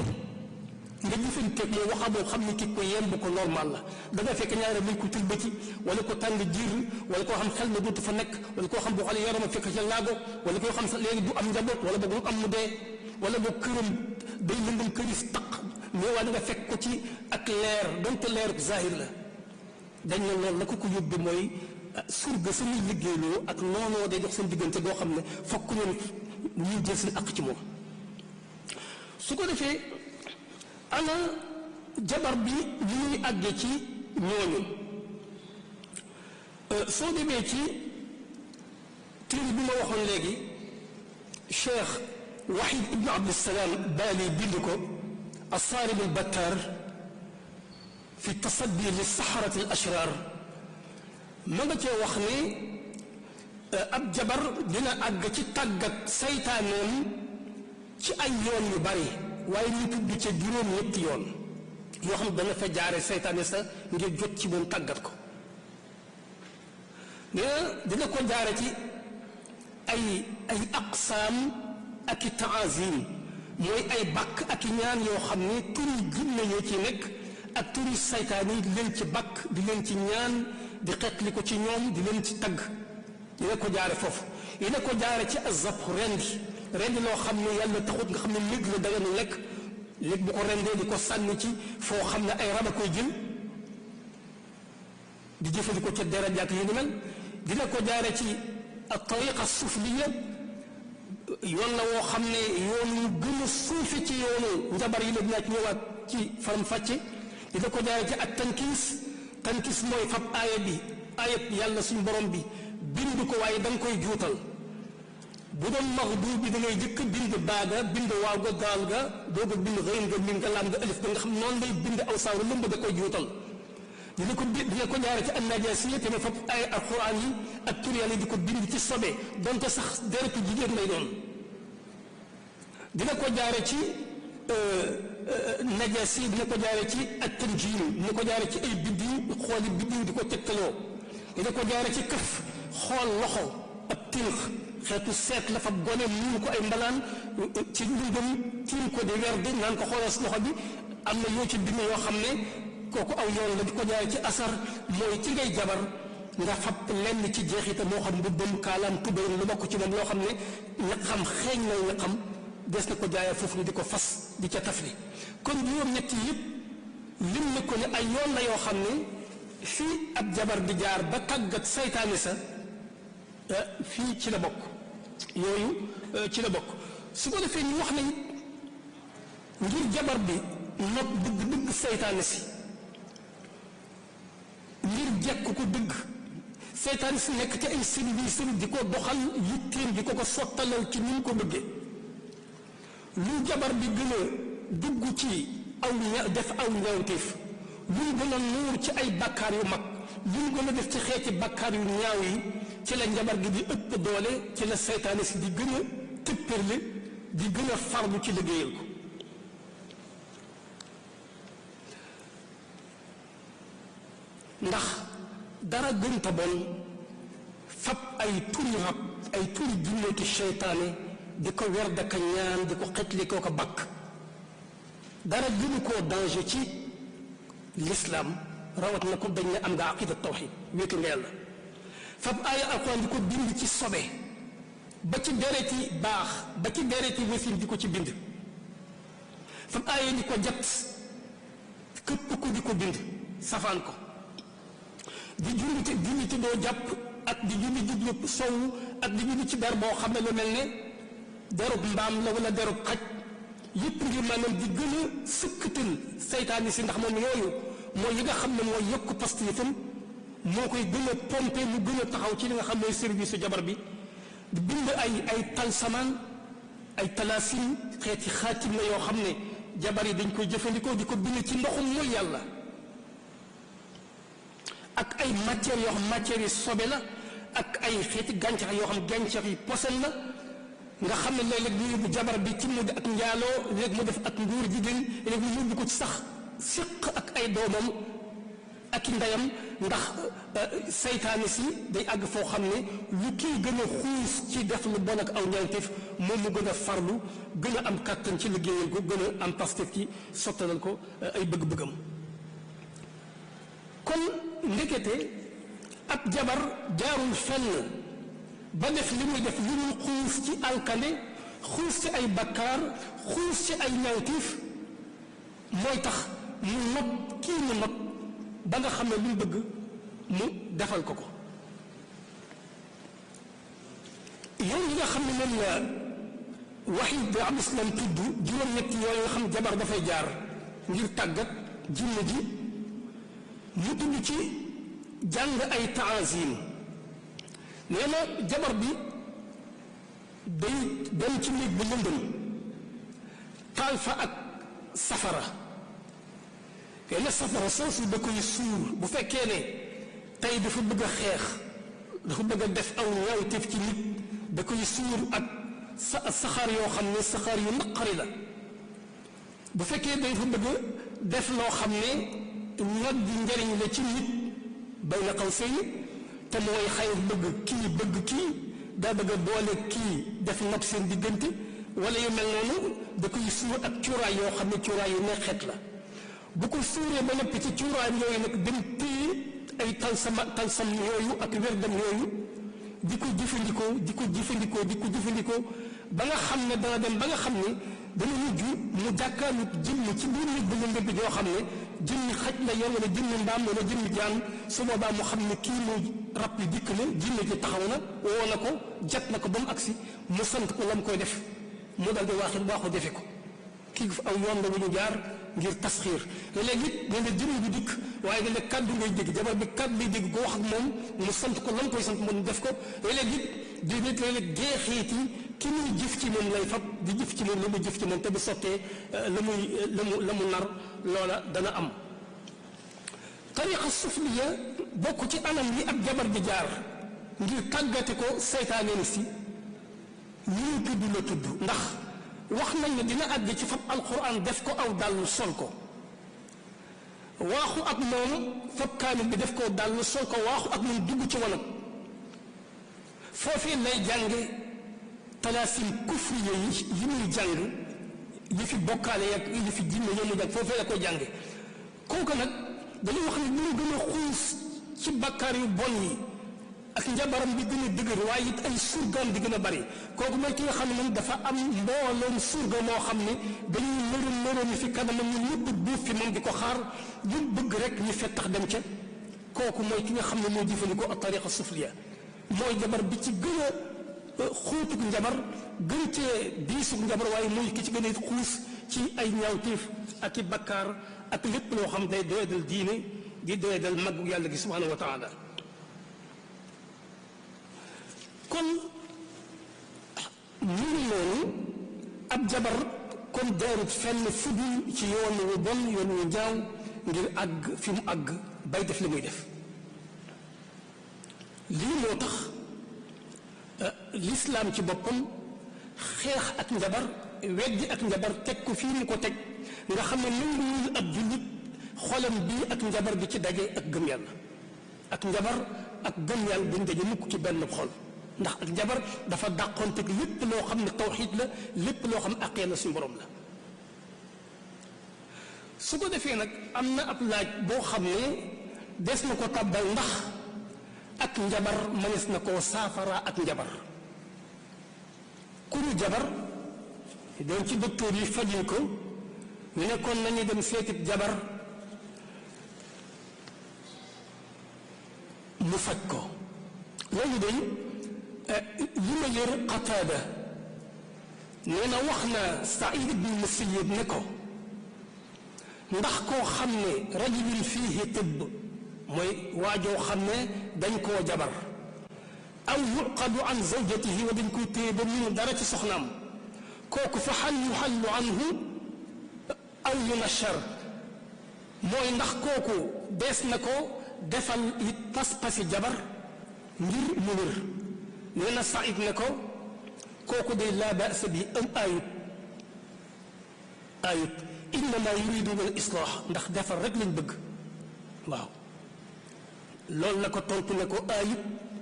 nga jëfanteeg moom waxa boo xam ne ki ko yem bu ko normal la da nga fekk ñaare muy ko tëlbati wala ko tàng jiir wala koo xam xel na dootu fa nekk wala koo xam boo xale yarama fekk ca laago wala koo xam sax léegi du am njaboot wala boog mu am mu dee wala boog këram day lëndëm këris taq mais waa da nga fekk ko ci ak leer donte leer zahir la dañ ne loolu la ko yóbbe mooy surga sa muy liggéeyloo ak noonoo day dox seen diggante boo xam ne fokk ñoom ñuy jël seen àq ci moom su ko defee ana jabar bi li ñuy àggee ci ñooñu soo demee ci téere bi ma waxoon léegi Cheikh Wahid ibn Abdissalaam Baali bind ko Assaarib al-Battaar fi tasaddi li saxarati al-ashraar ma nga cee wax ni ab jabar dina àgg ci tàggat saytaaneem ci ay yoon yu bari waaye ñu tudd ca juróom-ñetti yoon yoo xam dana fa jaare saytaane sa ngir jot ci moom tàggat ko dina ko jaare ci ay aqsaam ak i taazim mooy ay bàkk ak i ñaan yoo xam ne turi jinne ñoo ci nekk ak turi saytaan yi di leen ci bàkk di leen ci ñaan di xetli ko ci ñoom di leen ci tagg dina ko jaare foofu dina ko jaare ci azab rendi loo xam ne yàlla taxut nga xam ne léeg la daganu lekk léegi bu ko rendee di ko sànni ci foo xam ne ay rab a koy jël di jëfandikoo ca darajaat yi ni mel dina ko jaare ci tariqa sufliya yoon la woo xam ne yoon yu gën a suufe ci yoonu njabar yi la dinaa ci ñëwaat ci faram fàcce dina ko jaare ci ak tankis mooy fab aayat yàlla suñu borom bi bind ko waaye da nga koy juutal bu doon maxdu bi da ngay jëkk bind baaga bind waaw ga daal ga doog a bind xëyn nga min nga laam nga alif ba nga xam noonu lay bind aw saaru lëmb da koy juutal dina ko jaare ci annajaasiya te ne fab ay alquran yi ak tur yàlla di ko bind ci sobe donte sax deretu jigéen lay doon dina ko jaare ci najaasi dina ko jaare ci ak tanjim dina ko jaare ci ay biddiw xooli biddiw di ko tegtaloo dina ko jaare ci këf xool loxo ak tinq xeetu seet la fa gone muur ko ay mbalaan ci lundum tiim ko di werd naan ko xoolal loxo bi am na yoo ci bind yoo xam ne kooku aw yoon la di ko jaare ci asar mooy ci ngay jabar nga fab lenn ci jeexita moo xam mbubbam kaalaam tubéyam lu bokk ci moom loo xam ne ñaqam xeeñ na ñaqam des na ko jaayee foofu ni di ko fas di ca tafli kon juróom-ñett yëpp lim na ko ne ay yoon la yoo xam ne fii ab jabar di jaar ba tàggat saytaane sa fii ci la bokk yooyu ci la bokk su ko defee ñu wax nañ ngir jabar bi not dëgg saytaane si ngir jekk ko dëgg saytaane si nekk ci ay service di ko doxal yitteem di ko sottalal ci ni mu ko bëggee lu jabar bi gën a dugg ci def aw ñaawteef lu mu gën a nuur ci ay bakkaar yu mag lu mu gën a def ci xeeti bakkaar yu ñaaw yi ci la njabar gi di ëpp doole ci la saytaane si di gën a tëppërle di gën a farlu ci liggéeyal ko ndax dara gënta bon fab ay turi rab ay turi jinneeki seytaane di ko wer daka ñaan di ko xetli koo ko bakk dara gënu koo danger ci l'islam rawat na ko dañ ne am nga aqida tawxid wéetu nga yàlla fab aaya alquran di ko bind ci sobe ba ci dereti baax ba ci dereti wasin di ko ci bind fab aaya di ko jat këpp ko di ko bind safaan ko di julli te doo jàpp ak di julli jublu sowu ak di julli ci der boo xam ne lu mel ne derub mbaam la wala derub xaj yëpp ngir maanaam di gën a sëkkatal saytaani si ndax moom yooyu mooy yi nga xam ne mooy yokk pastéefam moo koy gën a pompé mu gën a taxaw ci li nga xam ne service su jabar bi di bind ay talsamaan ay talaasim xeeti xaatim la yoo xam ne jabar yi dañ koy jëfandikoo di ko bind ci ndoxum mooy yàlla ak ay matières yoo xam matières yi sobe la ak ay xeeti gàncax yoo xam gàncax yi posen la nga xam ne léeg-léeg ñu yóbbu jabar bi ci mu ak njaaloo léegi mu def ak nguur jigéen léegi mu yóbbu ko ci sax siq ak ay doomam ak i ndeyam ndax saytaane si day àgg foo xam ne lu kii gën a xuus ci def lu bon ak aw ñaawteef moom mu gën a farlu gën a am kàttan ci liggéeyal ko gën a am pastef ci sottalal ko ay bëgg-bëggam. kon ndekete ab jabar jaarul fenn ba def li muy def lu ñu xuus ci alkane xuus ci ay bakkaar xuus ci ay ñaawteef mooy tax mu not kii mu not ba nga xam ne lu mu bëgg mu defal ko ko. yow yi nga xam ne moom la Wahid bi Abdul Islam tudd juróom-ñetti yooyu nga xam jabar dafay jaar ngir tàggat jinne ji mu tudd ci jàng ay taazim. nee na jabar bi day dem ci néeg bu lëndëm taal fa ak safara. kenn safara soosu da koy suur bu fekkee ne tey dafa bëgg a xeex dafa bëgg a def aw ñaawteef ci nit da koy suur ak saxaar yoo xam ne saxaar yu naqari la. bu fekkee dafa bëgg a def loo xam ne ñag di njariñ la ci nit bay na xaw sëy te mooy xëy bëgg kii daa bëgg a boole kii def nopp seen diggante wala yu mel noonu da koy suur ak cuuraay yoo xam ne cuuraay yu neexeet la. bu ko suuree ba noppi ci cuuraay yooyu nag dem téye ay talsam yooyu ak werdam yooyu di ko jëfandikoo ba nga xam ne dana dem ba nga xam ne dana mujj mu jàkkaarlu jëmm ci biir nit bu lëndëm bi yoo xam ne jëmmi xaj la yor wala jëmmi mbaam wala jëmmi jaan su boobaa mu xam ne kii mooy rab yi dikk na jinne ji taxaw na woo na ko jat na ko ba mu agsi mu sant ko la mu koy def mu dal di waaxu defe ko kii aw yoon la wu ñu jaar ngir tasxiir léegi it nee na jëmm bi dikk waaye dañ ne kàddu ngay dégg jabar bi kàddu ngay dégg ko wax ak moom mu sant ko la mu koy sant mu def ko léegi it léeg-léeg jeexiit yi ki muy jëf ci moom lay fab di jëf ci moom la muy jëf ci moom te bu sottee la mu nar loola dana am. tariqa sufliya bokk ci anam yi ab jabar bi jaar ngir tàggate ko seytaaneen si ñu tudd la tudd ndax wax nañ ne dina àgg ci fab alquran def ko aw dàll sol ko waaxu ak moom fab kaamil bi def ko dàll sol ko waaxu ak moom dugg ci wanag foofee lay jànge talaasim kufriya yi muy jàng yi fi bokkaale yak yi fi jinne ñoo muy jàng foofee la koy jànge kooku nag dañuy wax ne ñu gën a xuus ci bakkaar yu bon yi ak njabaram bi gën a dëgër waaye it ay surgaam di gën a bari kooku mooy ki nga xam ne moom dafa am mbooloom surga moo xam ne dañuy nëroon fi kanamam ñu ñëpp buuf fi moom di ko xaar ñu bëgg rek ñu fettax dem ca kooku mooy ki nga xam ne moo jëfandikoo ak tariqa sufliya mooy jabar bi ci gën a xuutug njabar gën cee diisug njabar waaye mooy ki ci gën a xuus ci ay ñaawteef ak i bakkaar ak lépp loo xam day doyadal diine di doyadal màggu yàlla gi subhanahu wa taala kon mu ngi noonu ab jabar kon jaarut fenn fudul ci yoon wu bon yoon wu ñaaw ngir àgg fi mu àgg bay def li muy def lii moo tax lislaam ci boppam xeex ak njabar weddi ak njabar teg ko fii mu ko teg nga xam ne nanguwul ab jullit xolam bii ak njabar bi ci daje ak gëm yàlla ak njabar ak gëm yàlla buñ daje mukk ci benn xol ndax ak njabar dafa dàqoonteeg lépp loo xam ne tawxiid la lépp loo xam ne aqee la suñu borom la su ko defee nag am na ab laaj boo xam ne des na ko tàbbal ndax ak njabar mënees na koo saafara ak njabar ku ñu jabar doon ci docteur yi fajuñ ko ñu nekkoon nañu dem seetit jabar mu faj ko loolu day li ma yër Qataada nee na wax na Saïd ibn Musayyib ne ko ndax koo xam ne rajulun fiihi tibb mooy waajoo xam ne dañ koo jabar aw yuqadu an zawjatihi wa dañ koy téye ba mu dara ci soxnaam kooku fa hal yuhallu anhu aw yunashar mooy ndax kooku dees na ko defal it pas-pasi jabar ngir mu wér nee na Saïd ne ko kooku day laa ba'sa bi am ayut innama yuriduna al islaax ndax defar rek lañ bëgg waaw loolu la ko tontu ne ko ayib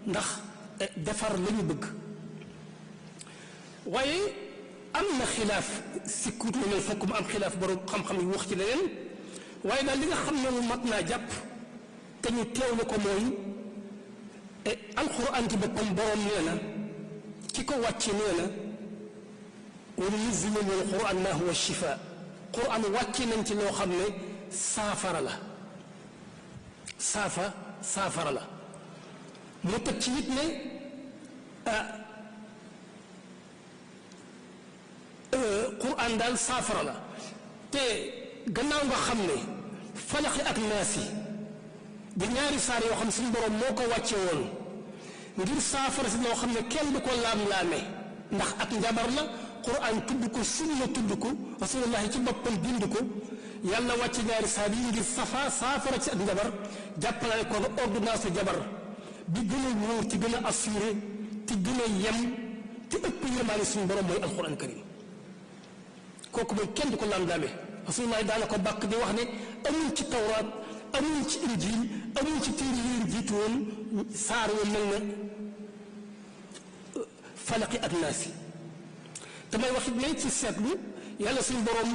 ndax defar la ñu bëgg waaye am na xilaaf sikkut na ne fokk mu am xilaaf borom xam-xam yi wax ci leneen waaye daal li nga xam ne mu mat naa jàpp te ñu teewlu ko mooy alquran ci boppam borom nee na ki ko wàcce nee na wa nunazzilu min alquran ma huwa shifa quran wàcce nañ ci loo xam ne saafara la saafara la mu teg ci nit ne quran daal saafara la te gannaaw nga xam ne falaxi ak naasi di ñaari saar yoo xam suñu borom moo ko wàcce woon ngir saafara si loo xam ne kenn du ko laam-laame ndax ak njabar la quran tudd ko sunna tudd ko rasulullahi ci boppam bind ko yàlla wàcce ñaari saar yi ngir saafara ci ak njabar jàppale ko ordonnance jabar bi gën a wóor ci gën a assuré ci gën a yem ci ëpp yërmaane suñu borom mooy alquran karim kooku mooy kenn du ko laam-laame rasulullahi daana ko bàkk di wax ne amul ci tawraat amul ci injil amul ci téere yi leen jiitu woon saar wu mel ne falaqi ak naasi damay wax it ne ci seetlu yàlla suñu borom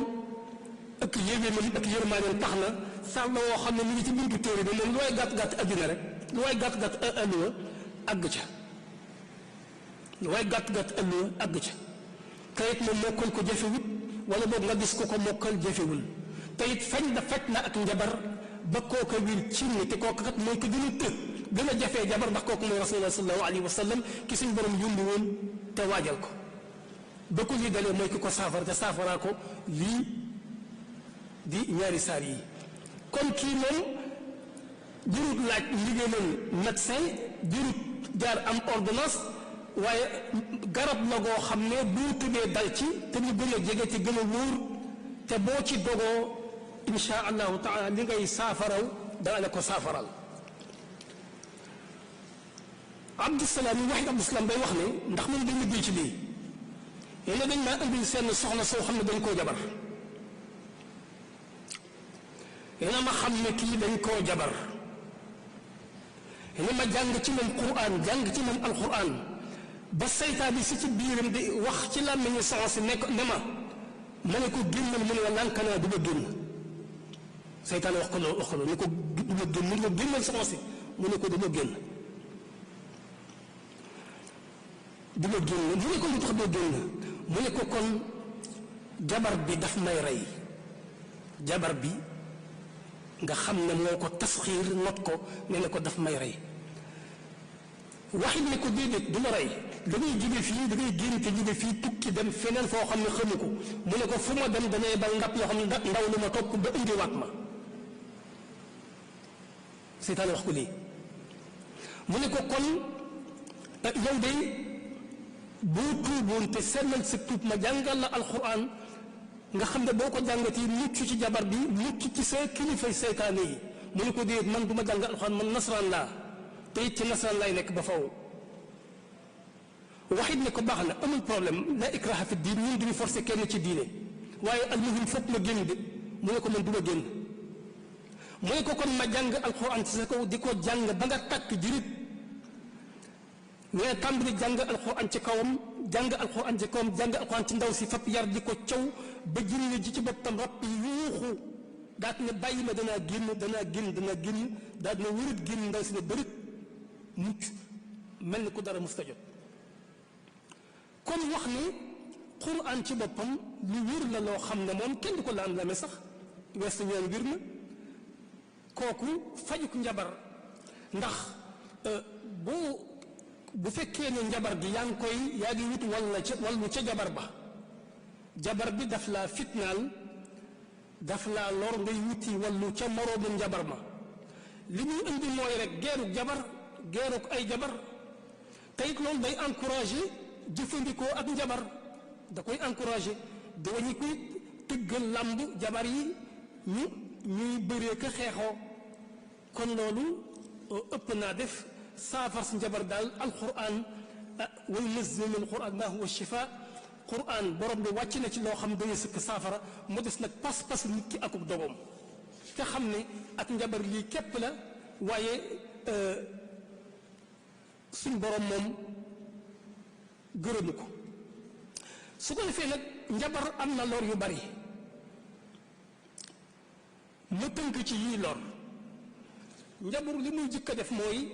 ak yéwénam ak yërmaaneem tax na saar la woo xam ne mi ngi ci buntu téere bi moom lu waay gàtt-gàtt addina rek lu waay gàtt-gàtt alluwa àgg ca lu waay gàtt-gàtt alluwa àgg ca te it moom mokkal ko jafewut wala boog nga gis ko ko mokkal jafewul te it faj na ak njabar ba kooka wir ci ni te kooka kat mooy ko gën a gën a jafee jabar ndax kooku mooy rasulullah sallallahu alayhi wa sallam ki suñ borom yónni woon te waajal ko ba ko lii dalee mooy ki ko saafara te saafaraa ko lii di ñaari saar yi kon kii moom jërut laaj liggéeyal médecin jërut jaar am ordonnance waaye garab la goo xam ne boo tëbee dal ci te ñu gën a jege te gën a wóor te boo ci dogoo insha allahu taala li ngay saafaraw dana la ko saafaral abdusalaam yi waxit abdusalaam day wax ne ndax man dañ liggéey ci lii yéen dañ maa indil seen soxna soo xam ne dañ koo jabar yéen ma xam ne kii dañ koo jabar yéen ma jàng ci moom quran jàng ci moom alquran ba saytaa bi si ci biiram di wax ci làmmiñu soxna si ne ma ne ko génnal mu ne wa lànk naa du ma génn seytaane wax ko loolu ni ko du ma génn mu ne ko génnal soxna si mu ne ko du ma génn mu ne ko lu tax doo génn mu ne ko kon jabar bi daf may rey jabar bi nga xam ne moo ko tasxiir not ko ne ne ko daf may rey waxit ne ko déedéet du ma rey da ngay jóge fii da ngay génn te jóge fii tukki dem feneen foo xam ne xamu ko mu ne ko fu ma dem dañuy bal ndab yoo xam ne ndaw lu ma topp ba indiwaat ma seytaane wax ko lii mu ne ko kon yow de boo tuuboon te sellal sa tuub ma jàngal la alquran nga xam ne boo ko jàngatee mucc ci jabar bi mucc ci sa kilifay seytaane yi mu ne ko déet man du ma jàng alquran man nasaraan laa te it ci nasaraan laay nekk ba faw waxit ne ko baax na amul problème la ikraha fi diin ñun duñu forcé kenn ci diine waaye almuhim foog ma génn de mu ne ko man du ma génn mu ne ko kon ma jàng alquran ci sa kaw di ko jàng ba nga takk jirit mais tàmbali jàng alquran ci kawam jàng alquran ci kawam jàng alquran ci ndaw si fab yar di ko caw ba jinne ji ci boppam rab yuuxu daat ne bàyyi ma danaa génn daat ne wërët génn ndaw si ne bërit mucc mel ni ku dara musta jot kon wax ni quran ci boppam lu wér la loo xam ne moom kenn du ko laam-lame sax weesu ñoom wér na kooku fajuk njabar ndax bu fekkee ne njabar gi yaa ngi wut wallu ca jabar ba jabar bi daf laa fitnaal daf laa lor ngay wuti wallu ca moroomu njabar ma li muy indi mooy rek geeruk ay jabar te it loolu day encouragé jëfandikoo ak njabar da koy encouragé da wañu koy tëggal làmb jabar yi ñuy bëree ka xeexoo kon loolu ëpp naa def saafar si njabar daal alquran wa yunazzilu min alquran ma huwa shifa quran borom bi wàcc na ci loo xam dañuy sëkk saafara mu des nag pas-pas nit ki akub dogoom te xam ne ak njabar lii képp la waaye suñ borom moom gërëmu ko. su ko defee nag njabar am na lor yu bari mu tënk ci yii lor. njabar li muy jëkk a def mooy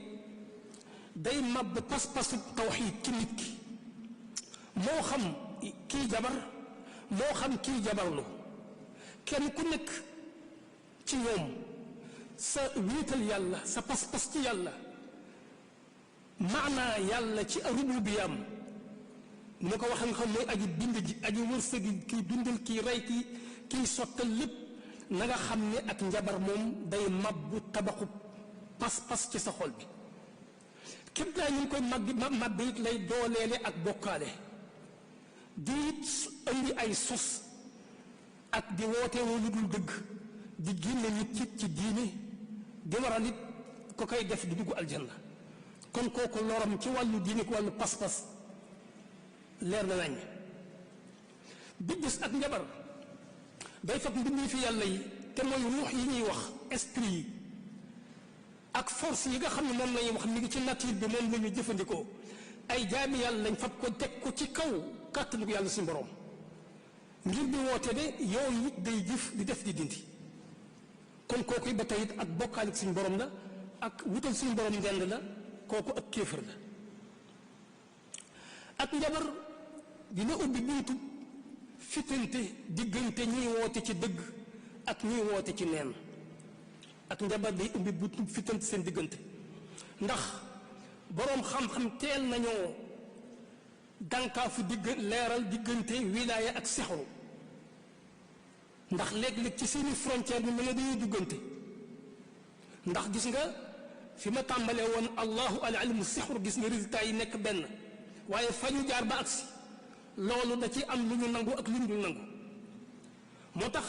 day màbb pas-pasu tawxiid ci nit ki, moo xam kii jabar moo xam kii jabarlu, kenn ku nekk ci ñoom sa wéetal yàlla, sa pas-pas ci yàlla, maanaa yàlla ci rububiyaam ni ko wax nga xam mooy aji bind ji, aji wërsëgi, kii dundal, kii rey, kii sottal lépp, na nga xam ne ak njabar moom day mabbu tabaxu pas-pas ci sa xol bi. képp daa ñu ngi koy màbb it lay dooleele ak bokkaale, di it indi ay sos ak di woote woo lu dul dëgg, di génne nit ci diine, di waral it ko koy def di dugg aljanna. kon kooku loram ci wàllu diine ko wàllu pas-pas leer na nañ. bi gis ak njabar day fab mbindi fi yàlla yi te mooy ruux yi ñuy wax esprit yi ak force yi nga xam ne moom lañuy wax mi ngi ci nature bi, moom la ñuy jëfandikoo, ay jaami yàlla lañ fab ko teg ko ci kaw kàttanu ko yàlla suñu borom ngir di woote de yooyu it day jëf di def di dindi. kon kooku ba tey it ak bokkaalik suñu borom la, ak wutal suñu borom ndend la, kooku ak kéefër la. ak njabar dina ubbi buntu fitante diggante ñiy woote ci dëgg ak ñiy woote ci neen. ak njabar day ubbi buntu fitante seen diggante, ndax boroom xam-xam teel nañoo dànkaafu leeral diggante wilaaya ak sixru, ndax léeg-léeg ci seeni frontière bi mel ne dañuy duggante. ndax gis nga fi ma tàmbalee woon allahu al alimu sixru, gis nga résultat yi nekk benn, waaye fa ñu jaar ba agsi loolu da ci am lu ñu nangu ak lu ñu dul nangu. moo tax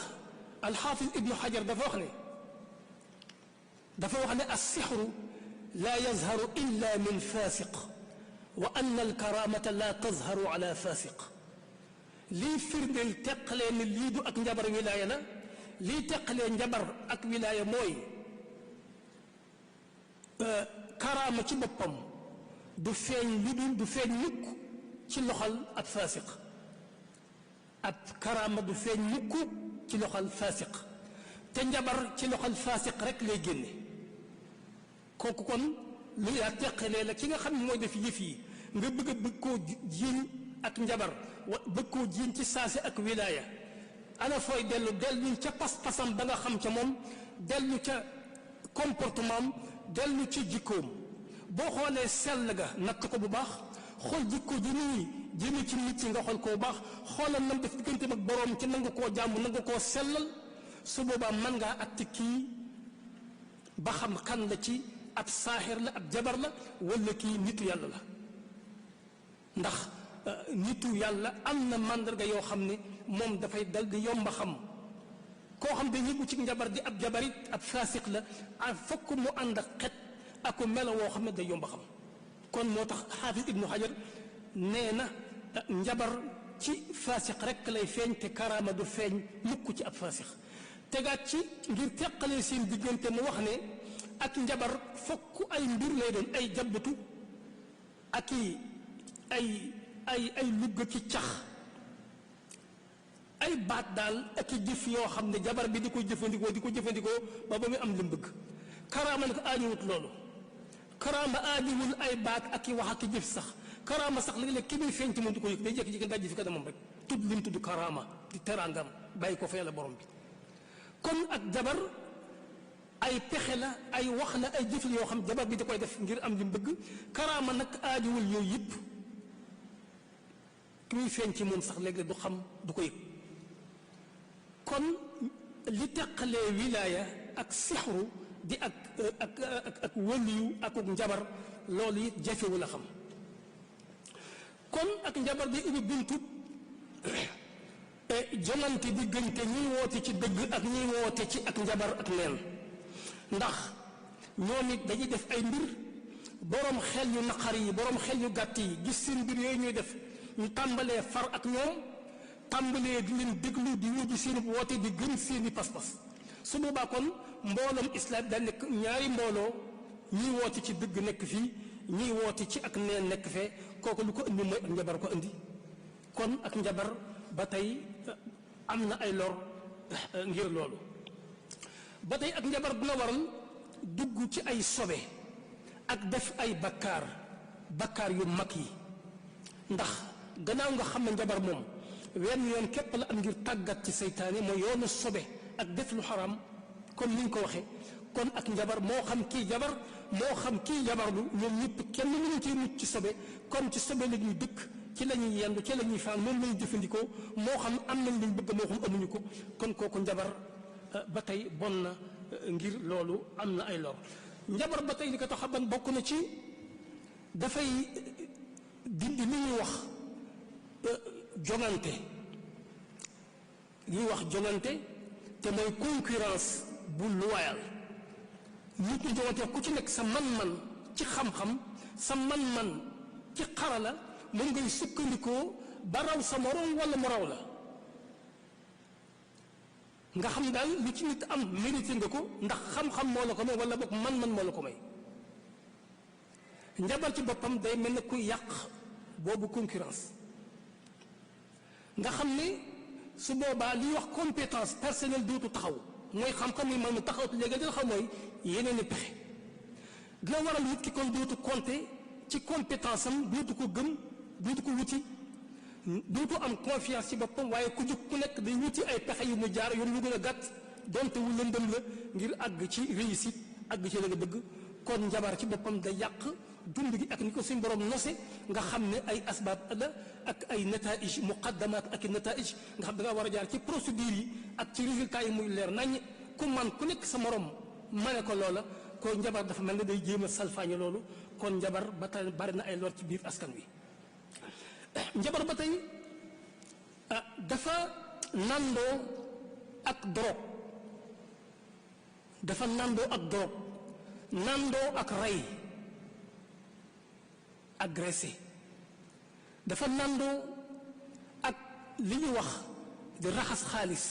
alxaafis ibnu xajar dafa wax ne as-sixru laa yazharu illa min faasiq wa anna al-karaamata laa tazharu ala faasiq. lii firndeel teqalee ne lii du ak njabar wilaaya la, lii teqalee njabar ak wilaaya mooy karaama ci boppam du feeñ lu dul du feeñ mukk ci loxal ab faasiq. ab karaama du feeñ mukk ci loxal faasiq, te njabar ci loxal faasiq rek lay génne. kooku kon lu yaa teqalee la ki nga xam ne mooy def yëf yi nga bëgg koo jiiñ ak njabar bëgg koo jiiñ ci saasi ak wilaaya, ana fooy dellu ca pas-pasam ba nga xam ca moom, dellu ca comportement am, dellu ci jikkoom. boo xoolee sell ga natt ko bu baax, xool jikko ji nii jëme ci nit ñi nga xool ko bu baax, xoolal nam def digganteem ak boroom ci nangu koo jàmm, nangu koo sellal. su boobaa mën ngaa atti kii ba xam kan la ci ab saaxir la, ab jabar la, wala kii nitu yàlla la. ndax nitu yàlla am na màndarga yoo xam ne moom dafay dal di yomba xam. koo xam ne yëngu ci njabar di ab jabarit ab faasiq la, fokk mu ànd ak xet ak melo woo xam ne day yomba xam. kon moo tax xaafis ibnu xajar nee na njabar ci faasiq rek lay feeñ, te karaama du feeñ mukk ci ab faasiq. tegaat ci ngir teqalee seen diggante mu wax ne ak njabar fokk ay mbir lay doon, ay jabbatu ak ay lugg ci cax, ay baat daal ak i jëf yoo xam ne jabar bi di ko jëfandikoo ba muy am li mu bëgg. karaama nag aajuwut loolu. karaama aajuwul ay baat ak i wax ak i jëf sax. karaama sax léeg-léeg ki muy feeñ ci moom di ko yëg, day jékki-jékki dajji fi kanamam rek tudd li mu tudd karaama di teraangam bàyyi ko fa yàlla borom bi. kon ak jabar ay pexe la, ay wax la, ay jëf la yoo xam jabar bi da koy def ngir am li mu bëgg. karaama nag aajuwul yooyu yëpp, ki muy feeñ ci moom sax léeg-léeg du xam, du ko yëg. kon li teqalee wilaaya ak sixru di ak wëliyu ak njabar, loolu it jafewul a xam. kon ak njabar di ubbi buntu jongante diggante ñiy woote ci dëgg ak ñiy woote ci ak njabar ak neen. ndax ñoom it dañuy def ay mbir, boroom xel yu naqar yi, boroom xel yu gàtt yi gis seen mbir yooyu ñuy def, ñu tàmbalee far ak ñoom, tàmbalee di leen déglu, di wujj seen woote, di gën seeni pas-pas. su boobaa kon mbooloom islam da nekk ñaari mbooloo ñii woote ci dëgg nekk fii ñii woote ci ak neen nekk fee kooku lu ko indi mooy ak njabar ko indi kon ak njabar ba tey am na ay lor ngir loolu ba tey ak njabar dina waral dugg ci ay sobe ak def ay bakkaar yu mag yi ndax gannaaw nga xam ne njabar moom wenn yoon képp la am ngir tàggat ci seytaane mooy yoonu sobe ak def lu xaram comme ni ñu ko waxee kon ak njabar moo xam kii jabar moo xam kii jabarlu ñoom ñëpp kenn mënu ci mucc ci sobe comme ci sobe la ñuy dëkk ci la ñuy yendu ci la ñuy faan moom la ñuy jëfandikoo moo xam am nañ lañ bëgg moo xam amuñu ko kon kooku njabar ba tey bon na ngir loolu am na ay lor njabar ba tey li ko tax a ban bokk na ci dafay dindi li ñuy wax jongante li ñuy wax jongante te mooy concurrence bu loyal nit ñi jongante ku ci nekk sa man-man ci xam-xam sa man-man ci xarala moom ngay sukkandikoo ba raw sa morom wala mu raw la nga xam daal li ci nit am mérité nga ko ndax xam-xam moo la ko may wala boog man-man moo la ko may njabar ci boppam day mel ne kuy yàq boobu concurrence nga xam ne su boobaa liy wax compétence personnelle dootu taxaw mooy xam-xam muy man mu taxaw léegi dina xam mooy yeneen i pexe dina waral nit ki kon dootu compter ci compétence am dootu ko gëm dootu ko wuti dootu am confiance ci boppam waaye ku jóg ku nekk day wuti ay pexe yu mu jaar yoon yu gën a gàtt donte wu lëndëm la ngir àgg ci réussite àgg ci la nga bëgg kon njabar ci boppam day yàq dund gi ak ni ko suñ borom nose nga xam ne ay asbaab la ak ay nataij muqaddamaat ak i nataij nga xam da nga war a jaar ci procédure yi ak ci résultat yi muy leer nañ ku man ku nekk sa morom mane ko loola ko njabar dafa mel ne day jéem a salfaañe loolu kon njabar ba tey bari na ay lor ci biir askan wi njabar ba tey dafa nandoo ak drogue dafa nandoo ak drogue nandoo ak rey agressé dafa nandoo ak li ñu wax di raxas xaalis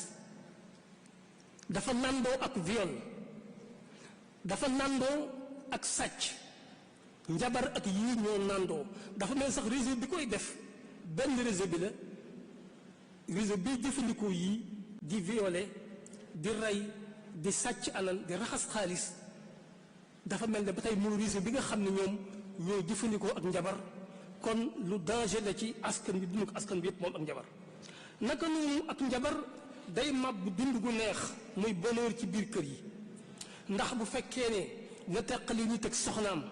dafa nandoo ak viol dafa nandoo ak sàcc njabar ak yii ñoo nandoo dafa mel sax réseau bi koy def benn réseau bi la réseau bi jëfandikoo yii di violer di rey di sàcc alal di raxas xaalis dafa mel ne ba tey mooy réseau bi nga xam ne ñoom ñoo jëfandikoo ak njabar kon lu danger la ci askan bi dund ko askan bi yëpp moom ak njabar naka noonu ak njabar day màbb dund gu neex muy bonheur ci biir kër yi ndax bu fekkee ne nga teqalee nit ak soxnaam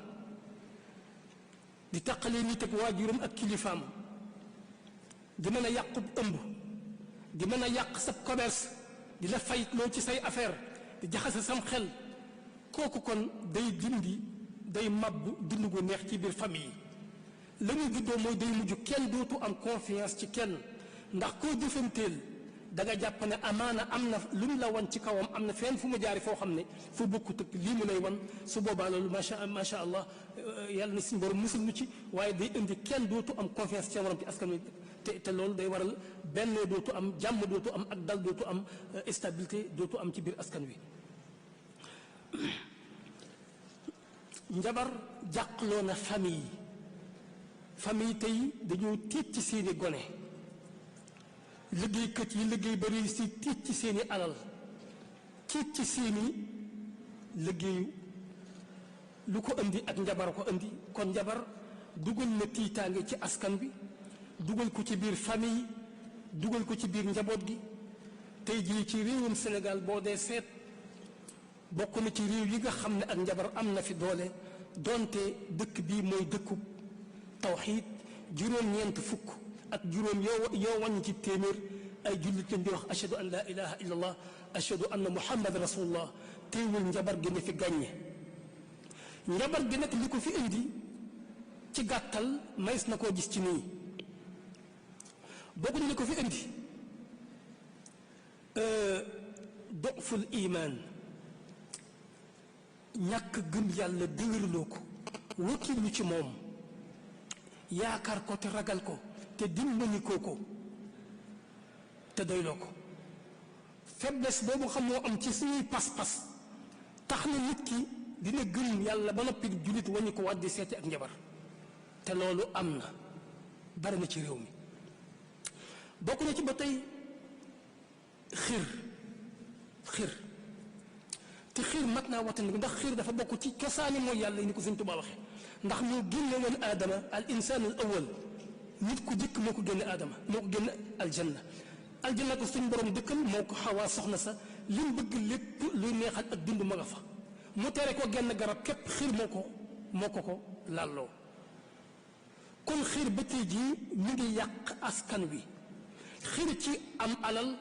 di teqalee nit ak waajuram ak kilifaam di mën a yàqub ëmb di mën a yàq sa commerce di la fayitloo ci say affaire di jaxase sam xel kooku kon day dindi day màbb dund gu neex ci biir famille yi la muy juddoo mooy day mujj kenn dootu am confiance ci kenn ndax koo jëfanteel da nga jàpp ne amaana am na lu mu la wan ci kawam am na fenn fu mu jaari foo xam ne fu bokkut ak lii mu lay wan su boobaa loolu macha allah yàlla na suñu borom musul nu ci waaye day indi kenn dootu am confiance ci waram ci askan wi te loolu day waral benn dootu am jàmm dootu am ak dal dootu am stabilité dootu am ci biir askan wi. njabar jàqloo na famille tey dañoo tiit ci seeni gone liggéeykat yi liggéey ba réussir tiit ci seeni alal tiit ci seeni liggéeyu lu ko indi ak njabar ko indi kon njabar dugal na tiitaange ci askan bi dugal ko ci biir famille dugal ko ci biir njaboot gi tey jii ci réewum Sénégal boo dee seet bokk na ci réew yi nga xam ne ak njabar am na fi doole donte dëkk bii mooy dëkkub tawxiid juróom-ñeent fukk ak juróom yoo wàññi ci téeméer ay jullit lañ di wax ashhadu an la ilaha illa allah ashhadu anna muhammad rasulullah teewul njabar gi ne fi gàññe njabar gi nag li ko fi indi ci gàttal mays na koo gis ci nii bokk na li ko fi indi doful iman ñàkk gëm yàlla dëgërloo ko wakkilu ci moom yaakaar ko te ragal ko te dimbali ko te doyloo ko faiblesse boobu xam moo am ci suñuy pas-pas tax na nit ki dina gëm yàlla ba noppi jullit wañu ko wàddi seeti ak njabar te loolu am na bari na ci réew mi. bokk na ci ba tey xiir te xiir mat naa wattandiku ndax xiir dafa bokk ci cosaani mooy yàlla ni ko Sëñ Tuubaa waxe ndax moo génne woon aadama al insaan al awwal nit ku jëkk moo ko génne aadama moo ko génne aljanna ko suñ borom dëkkal moo ko xawaa soxna sa li mu bëgg lépp luy neexal ak dund ma nga fa mu tere ko genn garab képp xiir moo ko lalloo. kon xiir ba tey jii ñu ngi yàq askan wi xiir ci am alal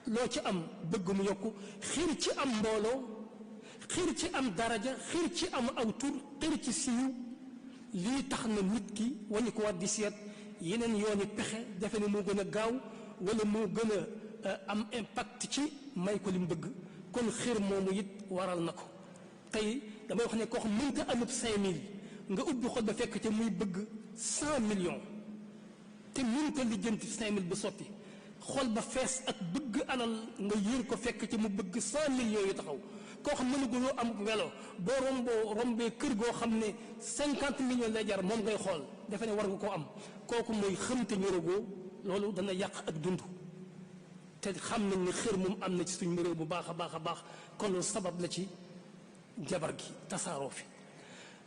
loo ci am bëgg mu yokku xiir ci am mbooloo xiir ci am daraja xiir ci am aw tur xiir ci siiw lii tax na nit ki wañu ko war di seet yeneen yooni pexe defe ne moo gën a gaaw wala moo gën a am impact ci may ko li mu bëgg. kon xiir moomu it waral na ko tey damay wax ne koo xam mënta amub 5000 nga ubbi xol ba fekk ca muy bëgg 100 millions te mënta lijjanti 5000 ba sotti xol ba fees ak bëgg alal nga yéer ko fekk ca mu bëgg 100 millions yu taxaw. koo xam mënuguloo am welo boo rombee kër goo xam ne 50 millions lay jar moom ngay xool defe ne war nga koo am kooku mooy xëmte ñoragoo loolu dana yàq ak dund te xam nañ ne xër moom am na ci suñu réew bu baax a baax kon loolu sabab la ci jabar gi tasaaroo fi.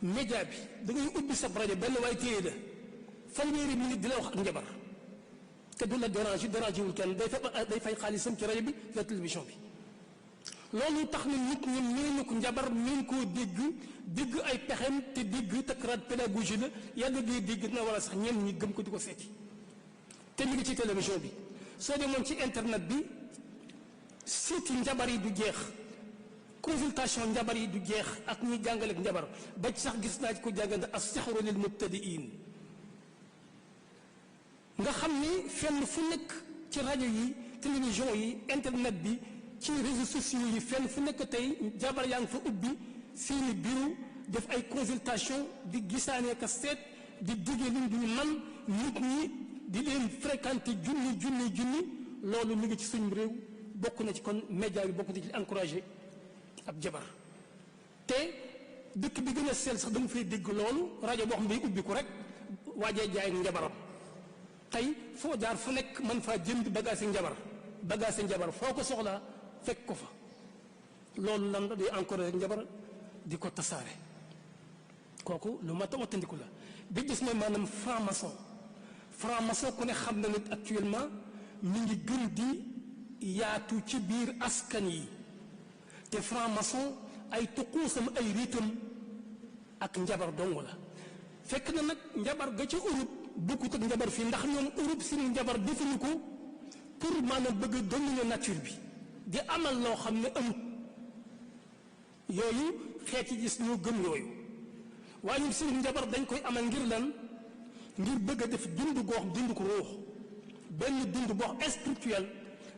média bi da ngay ubbi sa rajo benn waaye téye la fanweeri minute di la wax ak njabar te du la dérange wul kenn day fay xaalisam ci rajo bi la télévision bi. loolu tax na nit ñi miinu ko njabar miin koo dégg ay pexem te dégg takraat pédagogie la yàlla ngay dégg dina war a sax ñenn ñi gëm ko di ko seeti te mi ngi ci télévision bi. soo demoon ci internet bi site njabar yi du jeex consultation njabar yi du jeex ak ñuy jàngaleek njabar ba ci sax gis naa ci ko jàngante as-sihru lil mubtadiin nga xam ni fenn fu nekk ci rajo yi télévision yi internet bi ci réseaux sociaux yi fenn fu nekk tey jabar yaa ngi fa ubbi seeni bureau def ay consultation di gisaanee ka seet di diggee liñ duñu man nit ñi di leen fréquenter junni loolu mi ngi ci suñu réew bokk na ci kon média bi bokk na ci encouragé ab jabar te dëkk bi gën a sell sax dama fay dégg loolu rajo boo xam ne day ubbi ko rek waajee jaay njabaram tey foo jaar fu nekk mën faa jënd bagage njabar foo ko soxlaa fekk ko fa loolu lan la day encouragé njabar di ko tasaare kooku lu mat a wattandiku la bi gis mooy maanaam franc-maçon ku ne xam na nit actuellement mi ngi gën di yaatu ci biir askan yi te franc-maçon ay tuquusam ay riitam ak njabar dong la fekk na nag njabar ga ca Europe bokkut ak njabar fii ndax ñoom Europe seen njabar defuñu ko pour maanaam bëgg a dominer nature bi di amal loo xam ne amut yooyu xeet yi gis ñoo gëm yooyu waaye ñun seen njabar dañ koy amal ngir lan ngir bëgg a def dund goo xam dund ko ruux benn dund boo xam spirituel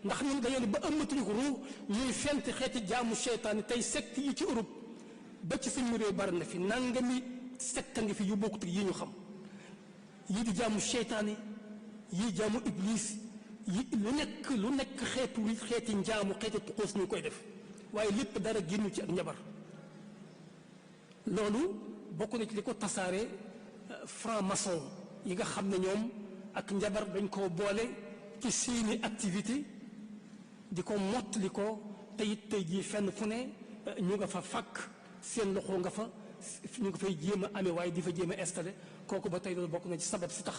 ndax ñun dañoo ne ba ëmmatuñu ko ruux ñuy fent xeeti jaamu seytaane tey secte yi ci Europe ba ci suñu réew bari na fi nangami secte ngi fi yu bokkut yi ñu xam yii di jaamu seytaane yii jaamu iblis yi lu nekk xeeti njaamu xeeti tuxuus ñu koy def waaye lépp dara génnu ci ak njabar loolu bokk na ci li ko tasaare franc-maçon yi nga xam ne ñoom ak njabar dañ koo boole ci seeni activité di ko mottali ko te it tey jii fenn fu ne ñu nga fa fàkk seen loxo nga fa ñu nga fay jéem a amee waaye di fa jéem a installé kooku ba tey loolu bokk na ci sabab si tax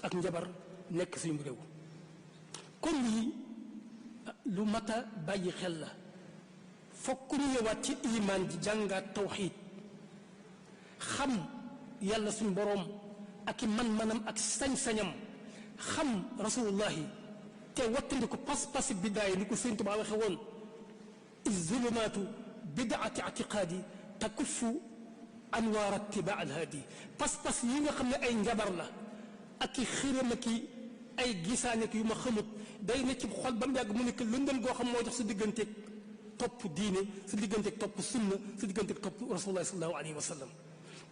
ak njabar nekk suñu réew kon lii lu mat a bàyyi xel la fokk ñu ñëwaat ci imaan ji jàngaat tawxiid xam yàlla suñu boroom ak i man-manam ak sañ-sañam xam rasulullahi te wattandi ko pas-pasi biddaay ni ko Sëñ Tuubaa waxe woon izulumaatu bidaati atiqaadi takuffu anwaar ittibaa alhaadi pas-pas yi nga xam ne ay njabar la ak i xiram ak i ay gisaane yu ma xamut day ne ci xol ba mu yàgg mu nekk lëndëm goo xam moo jox sa digganteeg topp diine sa digganteeg topp sunna sa digganteeg topp rasulullahi sallallahu alayhi wa sallam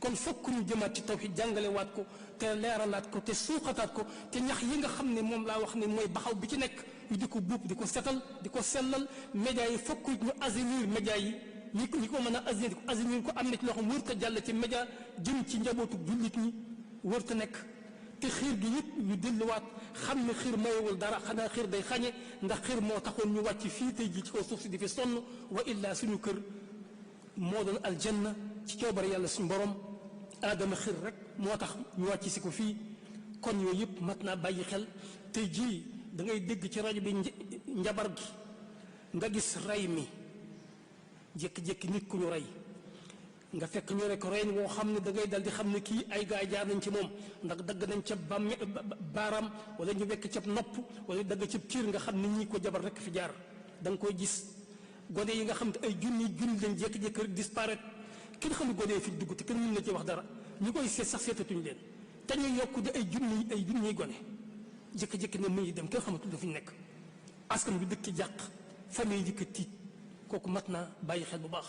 kon fokk ñu jëmaat ci tawxiid jàngalewaat ko te leeralaat ko te suuxataat ko te ñax yi nga xam ne moom laa wax ne mooy baxaw bi ci nekk ñu di ko buub di ko setal di ko sellal média yi fokk ñu assainir média yi ñi ko mën a assainir ko am na ci loo xam wërta jàll ci média jëm ci njabootu jullit ñi wërta nekk te xiir gi it ñu delluwaat xam ne xiir mayewul dara xanaa xiir day xañe ndax xiir moo taxoon ñu wàcc fii tey ji ci kaw suuf si di fi sonn wa illaa suñu kër moo doon aljanna ci coobare yàlla suñu borom aadama xiir rek moo tax ñu wàcc si ko fii kon yooyu yëpp mat naa bàyyi xel tey jii da ngay dégg ci rajo bi njabar gi nga gis rey mi jékki-jékki nit ku ñu rey nga fekk ñu ne ko rey woo xam ne da ngay dal di xam ne kii ay gaay jaar nañ ci moom ndax dagg nañ ca baaraam wala ñu wekk ca nopp wala dagg ca ciir nga xam ne ñii ko jabar rek fi jaar da nga koy gis gone yi nga xam ne ay junni lañ jékki-jékki rek disparaître kenn xamul gone yi fi dugg te kenn mën na ci wax dara ñu koy seet sax seetatuñu leen te ñu yokk di ay junniy gone jékki-jékki ne mu ngi dem kenn xamatul dafa ñu nekk askan bi dëkk jàq famille yi ko tiit kooku mat naa bàyyi xel bu baax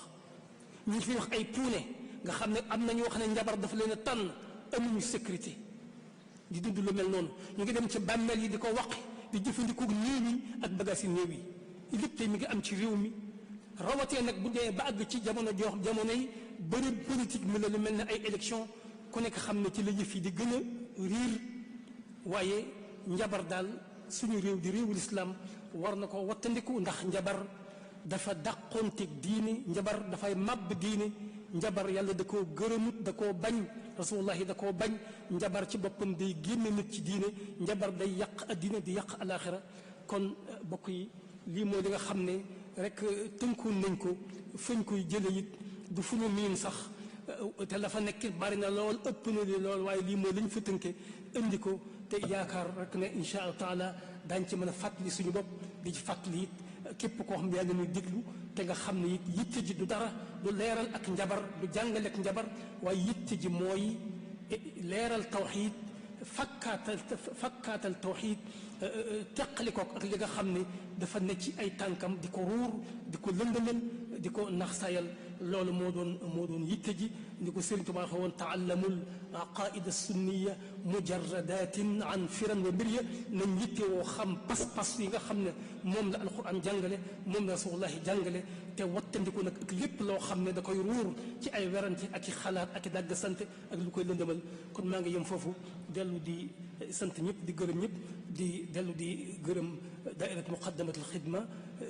ñu ngi fi wax ay puune nga xam ne am na ñoo xam ne njabar dafa leen a tànn amuñu sécurité di dund lu mel noonu ñu ngi dem ci bàmmeel yi di ko waqi di jëfandikoo néew yi ak bagages yi néew yi lépp tey mi ngi am ci réew mi rawatee nag bu dee ba àgg ci jamono yi bëri politique mi la lu mel ne ay élection ku nekk xam ne ci la yëf yi di gën a riir waaye njabar daal suñu réew di réewul islam war na ko wattandiku ndax njabar dafa dàqoonteeg diine njabar dafay màbb diine njabar yàlla da koo gërëmut da koo bañ rasulullahi da koo bañ njabar ci boppam day génne nit ci diine njabar day yàq addina di yàq alaxira kon bokk yi lii mooy li nga xam ne rek tënkoon nañ ko fañ koy jële it du fu ñu miin sax te la fa nekk bari na lool ëpp na li lool waaye lii mooy lañ fa tënke indi ko te yaakaar rek ne insha allah taala daañ ci mën a fàttali suñu bopp di ci fàttali it képp koo xam ne yaa ngi ñuy déglu te nga xam ne it yitte ji du dara du leeral ak njabar du jàngale ak njabar waaye yitte ji mooy leeral tawxiid fakkaatal tawxiid teqali ko ak li nga xam ne dafa ne ci ay tànkam di ko ruur di ko lëndëmal di ko naxsayal loolu moo doon yitte ji ni ko Sëriñ Tuubaa woon taallamul aqaida sunniya mujarradatin an firan wa mbir ya nañ yitte woo xam pas-pas yi nga xam ne moom la alquran jàngale moom la rasulullahi jàngale te wattandiku nag ak lépp loo xam ne da koy ruur ci ay werante ak i xalaat ak i dàgg sant ak lu koy lëndëmal kon maa ngi yem foofu dellu di sant ñëpp di gërëm ñëpp di dellu di gërëm daa'irat muqaddamatul xidma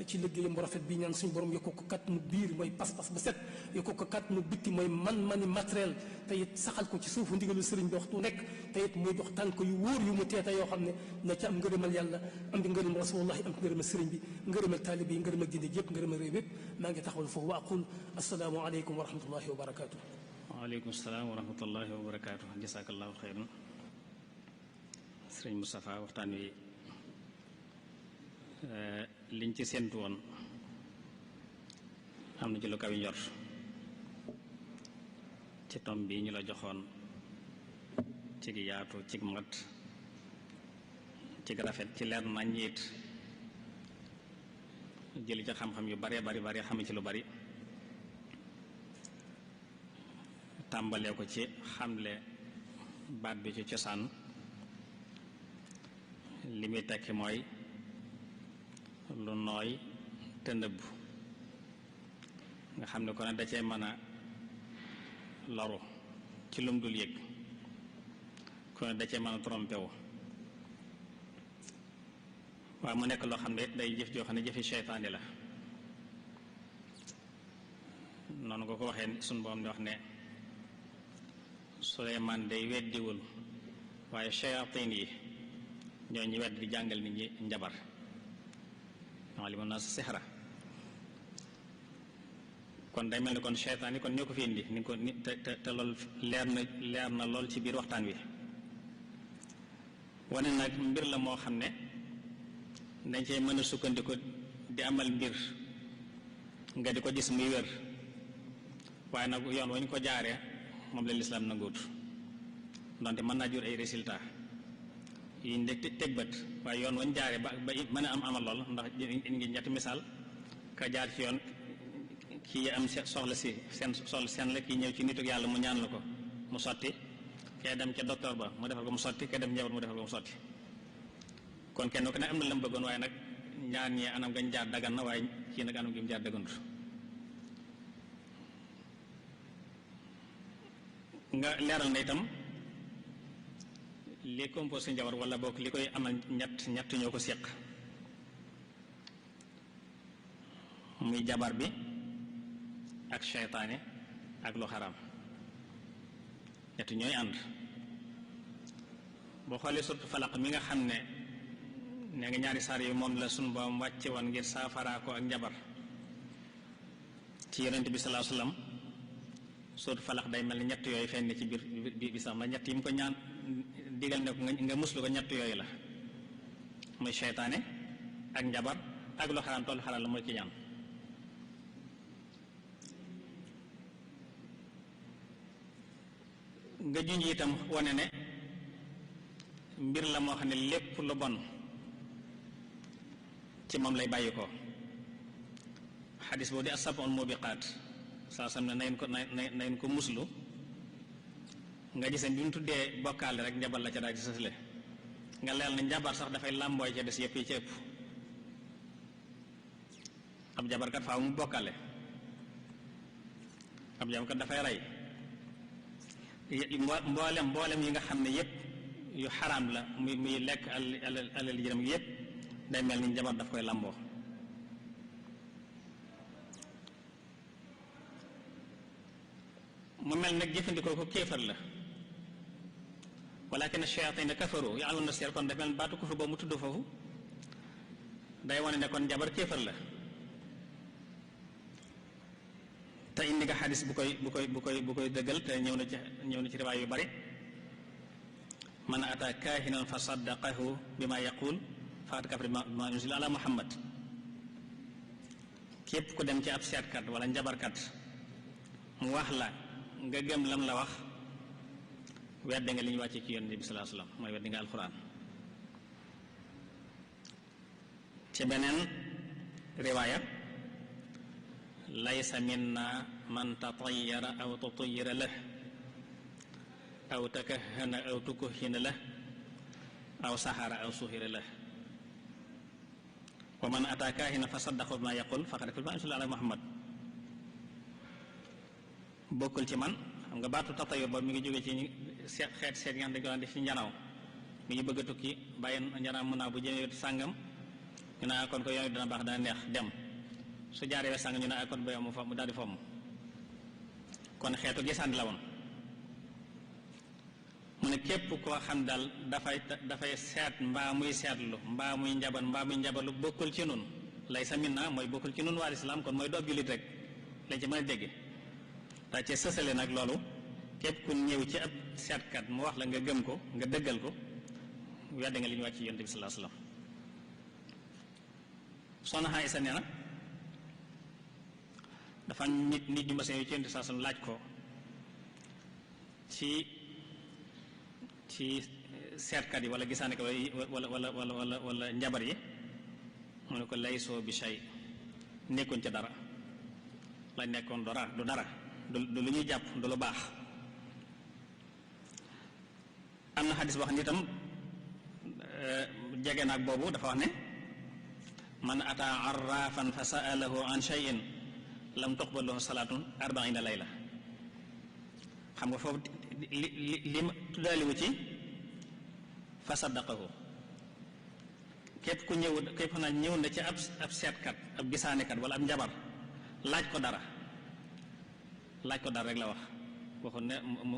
ci liggéeyam bu rafet bi ñaan suñu borom yokku ko kat nu biir mooy pas-pas ba set yokku ko kat nu bitti mooy man-mani matériel te it saxal ko ci suufu ndigalu sëriñ bi waxtu nekk te it muy dox tànk yu wóor yu mu teeta yoo xam ne na ca am ngërëmal yàlla am di ngërëm rasulullahi am ngërëmal sëriñ bi ngërëmal taalibe yi ngërëmal diine yëpp ngërëmal réew yëpp maa ngi taxawal foofu wa aqul assalaamu aleykum wa rahmatullahi wa barakaatu. waaleykum salaam wa rahmatullahi wa barakaatu. jasakallahu xayran sëriñ Moustapha waxtaan wi liñ ci séntu woon am na ci lu kaw njort ci tom bi ñu la joxoon ci gi yaatu ci mat ci rafet ci leer nañ it jëli ca xam-xam yu bare bari xam ci lu bari tàmbalee ko ci xamle baat bi ci cosaan li muy tekki mooy lu nooy te nëbb nga xam ne ko ne da cee mën a loru ci lum dul yëg ko ne da cee mën a trompé wu waaye mu nekk loo xam ne day jëf joo xam ne jëfi seytaane la noonu nga ko waxee sunu boom di wax ne Suleymaan day weddiwul waaye shayatin yi ñoo ñu wedd di jàngal nit ñi njabar alimu naa sixra kon day mel ni kon seytaan yi kon ñoo ko fi indi ni ko ni te lool leer na lool ci biir waxtaan wi wane nag mbir la moo xam ne dañ cey mën a sukkandiku di amal mbir nga di ko gis muy wér waaye nag yoon wañ ko jaaree moom la lislaam nanguut donte mën naa jur ay résultat yi ñu teg bët waaye yoon wañ jaaree ba mën a amal lool ndax ngi ñetti misaal ka jaar ci yoon kii am soxla si seen soxla seen la kii ñëw ci nitu yàlla mu ñaan la ko mu sotti kay dem ca docteur ba mu defal ko mu sotti kay dem njaboot mu defal ko mu sotti kon kenn ku ne am na la mu bëggoon waaye nag ñaar ñi anam gañ jaar dagan na waaye kii nag anam gi mu jaar daganut nga leeral na itam li composé njabar wala bokk li koy amal ñett ñoo ko séq muy jabar bi ak seytaane ak lu xaraam ñett ñooy ànd boo xoolee surtout falaq mi nga xam ne nga ñaari saar yi moom la sunu boom wàcce woon ngir saafaraa ko ak njabar ci yonent bi sallallahu alayhi wasallam surtout falaq day mel ni ñett yooyu fenn ci biir bi sax ma ñett yi mu ko ñaan digal ne ko nga muslu ko ñett yooyu la muy seytaane ak njabar ak lu xaraam tollu xaraam la mooy ki ñaan nga junj itam wane ne mbir la moo xam ne lépp lu bon ci moom lay bàyyi ko xadis boobu di as-sab'ul mubiqaat saa sam ne nañ ko muslu nga gis bi mu tuddee bokkaale rek njabar la ca daal ci sësle nga leel na njabar sax dafay làmbooy ca des yëpp yi ci ëpp ab jabarkat faaw mu bokkaale ab jabarkat dafay rey mboolem yi nga xam ne yëpp yu xaraam la muy lekk alal jërëm yëpp day mel ni njabar daf koy làmboo mu mel nag jëfandikoo ko kéefar la walakin ash-shayaatiina kafaru ya'lamuuna as-sihr kon daf mel baatu kufur boobu mu tudd foofu day wane ne kon njabar kéefar la te indi nga xadis bu koy dëggal te ñëw na ci riwaay yu bari man ata kaahinan fa saddaqahu bima yaqul faqad kafara bima unzila ala muhammad képp ku dem ci ab seetkat wala njabarkat mu wax la nga gëm lam la wax weddi nga li ñu wàcce ci yonent bi sallallahu alayhi wasallam mooy weddi nga alxuraan ci beneen riwaaya laysa minna man tatayyara aw tutayyara lah aw takahhana aw tukuhhina lah aw sahara aw suhira lah wa man ata kaahina fa saddaqa bima yaqul faqad kafara bima unzila ala muhammad bokkul ci man xam nga baatu tatayur ba mi ngi jóge ci seet yi nga xam dañ ko daan def ci njanaaw mi ngi bëgg a tukki bàyyi njanaaw mën naa bu jëmee sàngam ñu ne kon ko yoon dana baax dana neex dem su jaaree sàng ñu ne kon ba mu daal di fomm kon xeetu gisaan la woon mu ne képp koo xam daal dafay seet mbaa muy seetlu mbaa muy njabarlu bokkul ci nun lay sa min na mooy bokkul ci nun waa lislaam kon mooy doob jullit rek lañ ci mën a dégg daa ci sësale nag loolu képp ku ñëw ci ab seetkat mu wax la nga gëm ko nga dëggal ko weddi nga li ñu wàcc ci yonent bi sallallahu alayhi wasallam soxna Aysa nee na dafa nit ñu ma seen yu ci yonent bi sallallahu alayhi wasallam laaj ko ci seetkat yi wala gisaane ko wala njabar yi mu ne ko laysoo bi shay nekkuñ ca dara lañ nekkoon du dara du lu ñuy jàpp du lu baax am na xadis boo xam ne itam jege naag boobu dafa wax ne man ata arrafan fa sa'alahu an shay'in lam tuqbal lahu salatun 40 layla xam nga foofu li ma tuddaaliwu ci fa saddaqahu képp ku ñëw na ci ab seetkat ab gisaanekat wala ab njabar laaj ko dara rek la wax waxoon ne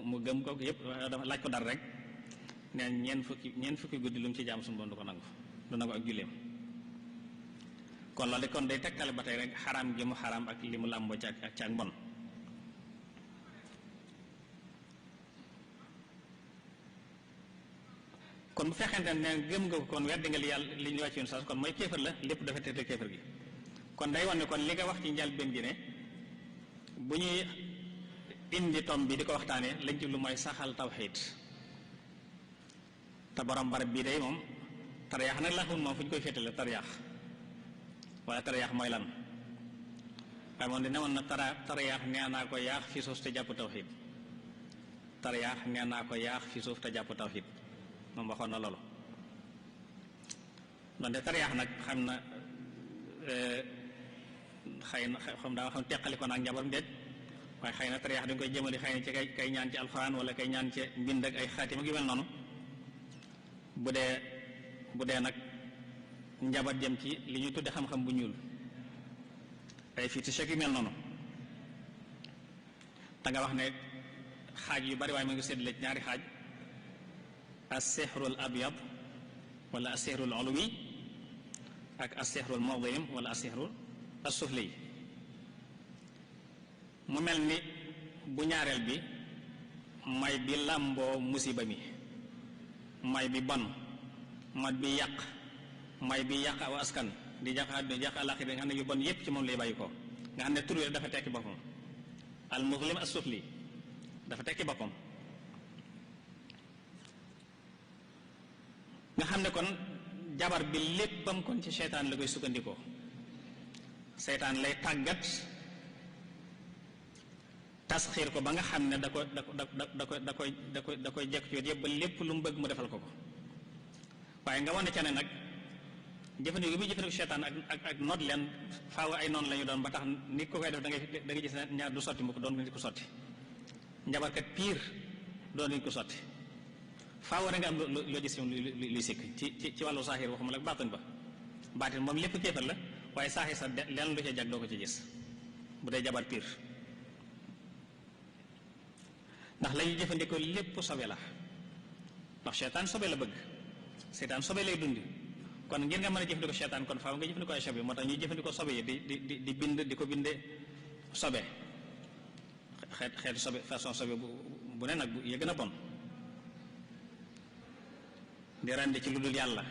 mu gëm ko yëpp dafa laaj ko dara rek nee ñeent fukki guddi lu mu ci jaam suñu bon du ko nangu ak julleem kon loolu kon day tegtale ba tey rek xaraam gi mu xaraam ak li mu làmboo ci ak mbon kon bu fekkente ne gëm nga ko kon weddi nga li yàlla li ñu wàcc yoon sax kon mooy kéefër la lépp dafa tëdd kéefër gi kon day wane kon li nga wax ci njëlbéen gi ne bu ñuy indi tom bi di ko waxtaanee lañ ci lu mooy saxal tawxiid te borom barab bii day moom tariyaax nag la xun moom fu ñu koy féetale tariyaax wala tariyaax mooy lan waaye moom di ne woon na tariyaax nee naa ko yaax fi suuf te jàpp tawxiid tariyaax nee naa ko yaax fi suuf te jàpp tawxiid moom waxoon na loolu donte tariyaax nag xam na xëy na xam daa xam teqali ko naag njabaram déet waaye xëy na tariix dañ koy jëmale xëy na ci kay ñaan ci alxuraan wala kay ñaan ci mbind ak ay xaatim ak yu mel noonu bu dee nag njabat jëm ci li ñuy tudde xam-xam bu ñuul ay fétiche yu mel noonu da nga wax ne xaaj yu bari waaye ma ngi séddale ci ñaari xaaj as-sihrul abyad wala as-sihrul ulwi ak as-sihrul mudhim wala as-sihrul as-sufli mu mel ni bu ñaareel bi may bi làmboo musiba mi may bi bon may bi yàq may bi yàq aw askan di yàq àllaaxira nga xam ne yu bon yépp ci moom lay bàyyi ko nga xam ne tur dafa tekki boppam al muzlim as sufli dafa tekki boppam nga xam ne kon jabar bi léppam kon ci seytaan la koy sukkandikoo seytaan lay tàggat tasxiir ko ba nga xam ne da koy jekk ci wet yëpp ba lépp lu mu bëgg mu defal ko waaye nga wane ca ne nag jëfandikoo bi jëfandikoo seytaan ak noot leen faaw ay noonu la ñu doon ba tax nit ko koy def da ngay gis ne ñaar du sotti mu ko doon nit ko sotti njabarkat piir doon nit ko sotti faaw da nga am loo gis luy sikk ci wàllu saaxir waxuma la baatin ba baatin moom lépp kéefal la waaye saaxir sa lenn lu ca jag doo ko ci gis bu dee jabar piir ndax la ñuy jëfandikoo lépp sobe la ndax seytaan sobe la bëgg seytaan sobe lay dundi kon ngir nga mën a jëfandikoo seytaan kon faaw nga jëfandikoo ay sobe moo tax ñuy jëfandikoo sobe yi di bind di ko bindee sobe xeetu sobe façon sobe bu ne nag bu yëg na bon di rendi ci lu dul yàlla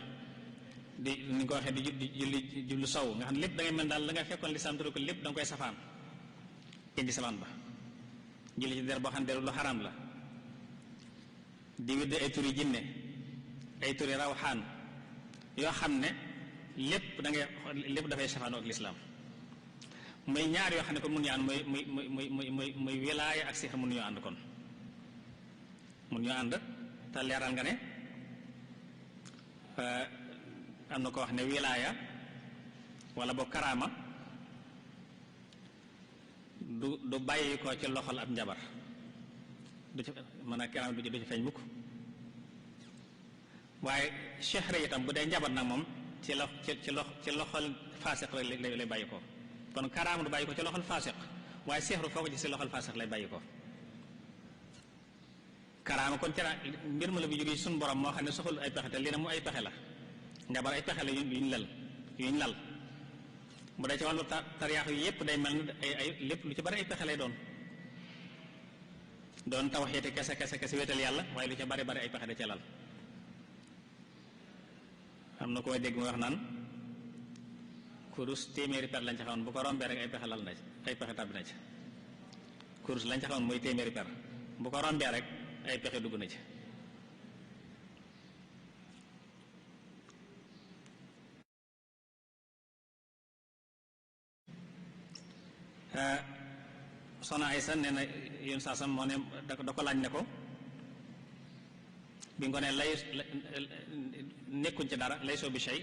di ni ko waxee di julli sow nga xam ne lépp da ngay mel daal la nga fekkoon lislaam tere ko lépp da nga koy safaan indi safaan ba julli ci der boo xam ne deru lu xaraam la di widd ay turi jinne ay turi rawxaan yoo xam ne lépp da ngay lépp dafay safaanoo ak lislaam muy ñaar yoo xam ne kon mun ñu ànd muy wilaaya ak sixar mun ñoo ànd kon mun ñoo ànd te leeral nga ne am na ko wax ne wilaaya wala boo karaama du bàyyi ko ci loxol ab njabar du ci mën a karaama du ci feeñ mukk waaye chehre itam bu dee njabar nag moom ci loxol faasiq lay bàyyi ko kon karaama du bàyyi ko ci loxol faasiq waaye sexru foo ko ci si loxol faasiq lay bàyyi ko karaama kon ci mbir ma la bu jógee suñu borom moo xam ne soxul ay pexe te lii nag mu ay pexe la njabar ay pexe la yuñ lal bu dee ci wàllu tariyaax yi yépp day mel ne ay lépp lu ci bari ay pexe lay doon tawxiite kese wéetal yàlla waaye lu ci bari ay pexe da ca lal am na koy dégg mu wax naan kurus téeméeri per lañ ca xamoon bu ko rombee rek ay pexe lal na ci ay pexe tàbbi na ci kurus lañ ca xamoon mooy téeméeri per bu ko rombee rek ay pexe dugg na ci soxna Aysa nee na yoon saasam moo ne da ko laaj ne ko bi nga ko ne lay nekkuñ ci dara lay soo bi shay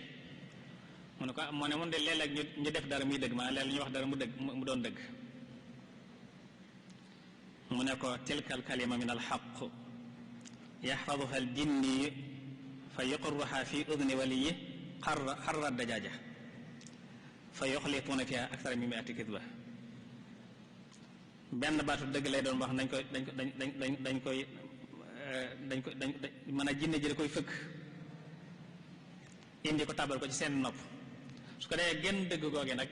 mu ne ko moo ne moom de léeg-léeg ñu def dara muy dëgg maanaam léeg-léeg ñu wax dara mu doon dëgg mu ne ko tilka al kalima min al xaq yaxfaduha al jinni fa yuqirruha fi udni waliyi xarra dajaaja fa yuxlituuna fiha akthara min mi'ati kidba benn baatu dëgg lay doon wax dañ koy mën a jinne ji da koy fëkk indi ko tàbbal ko ci seen nopp su ko dee genn dëgg googee nag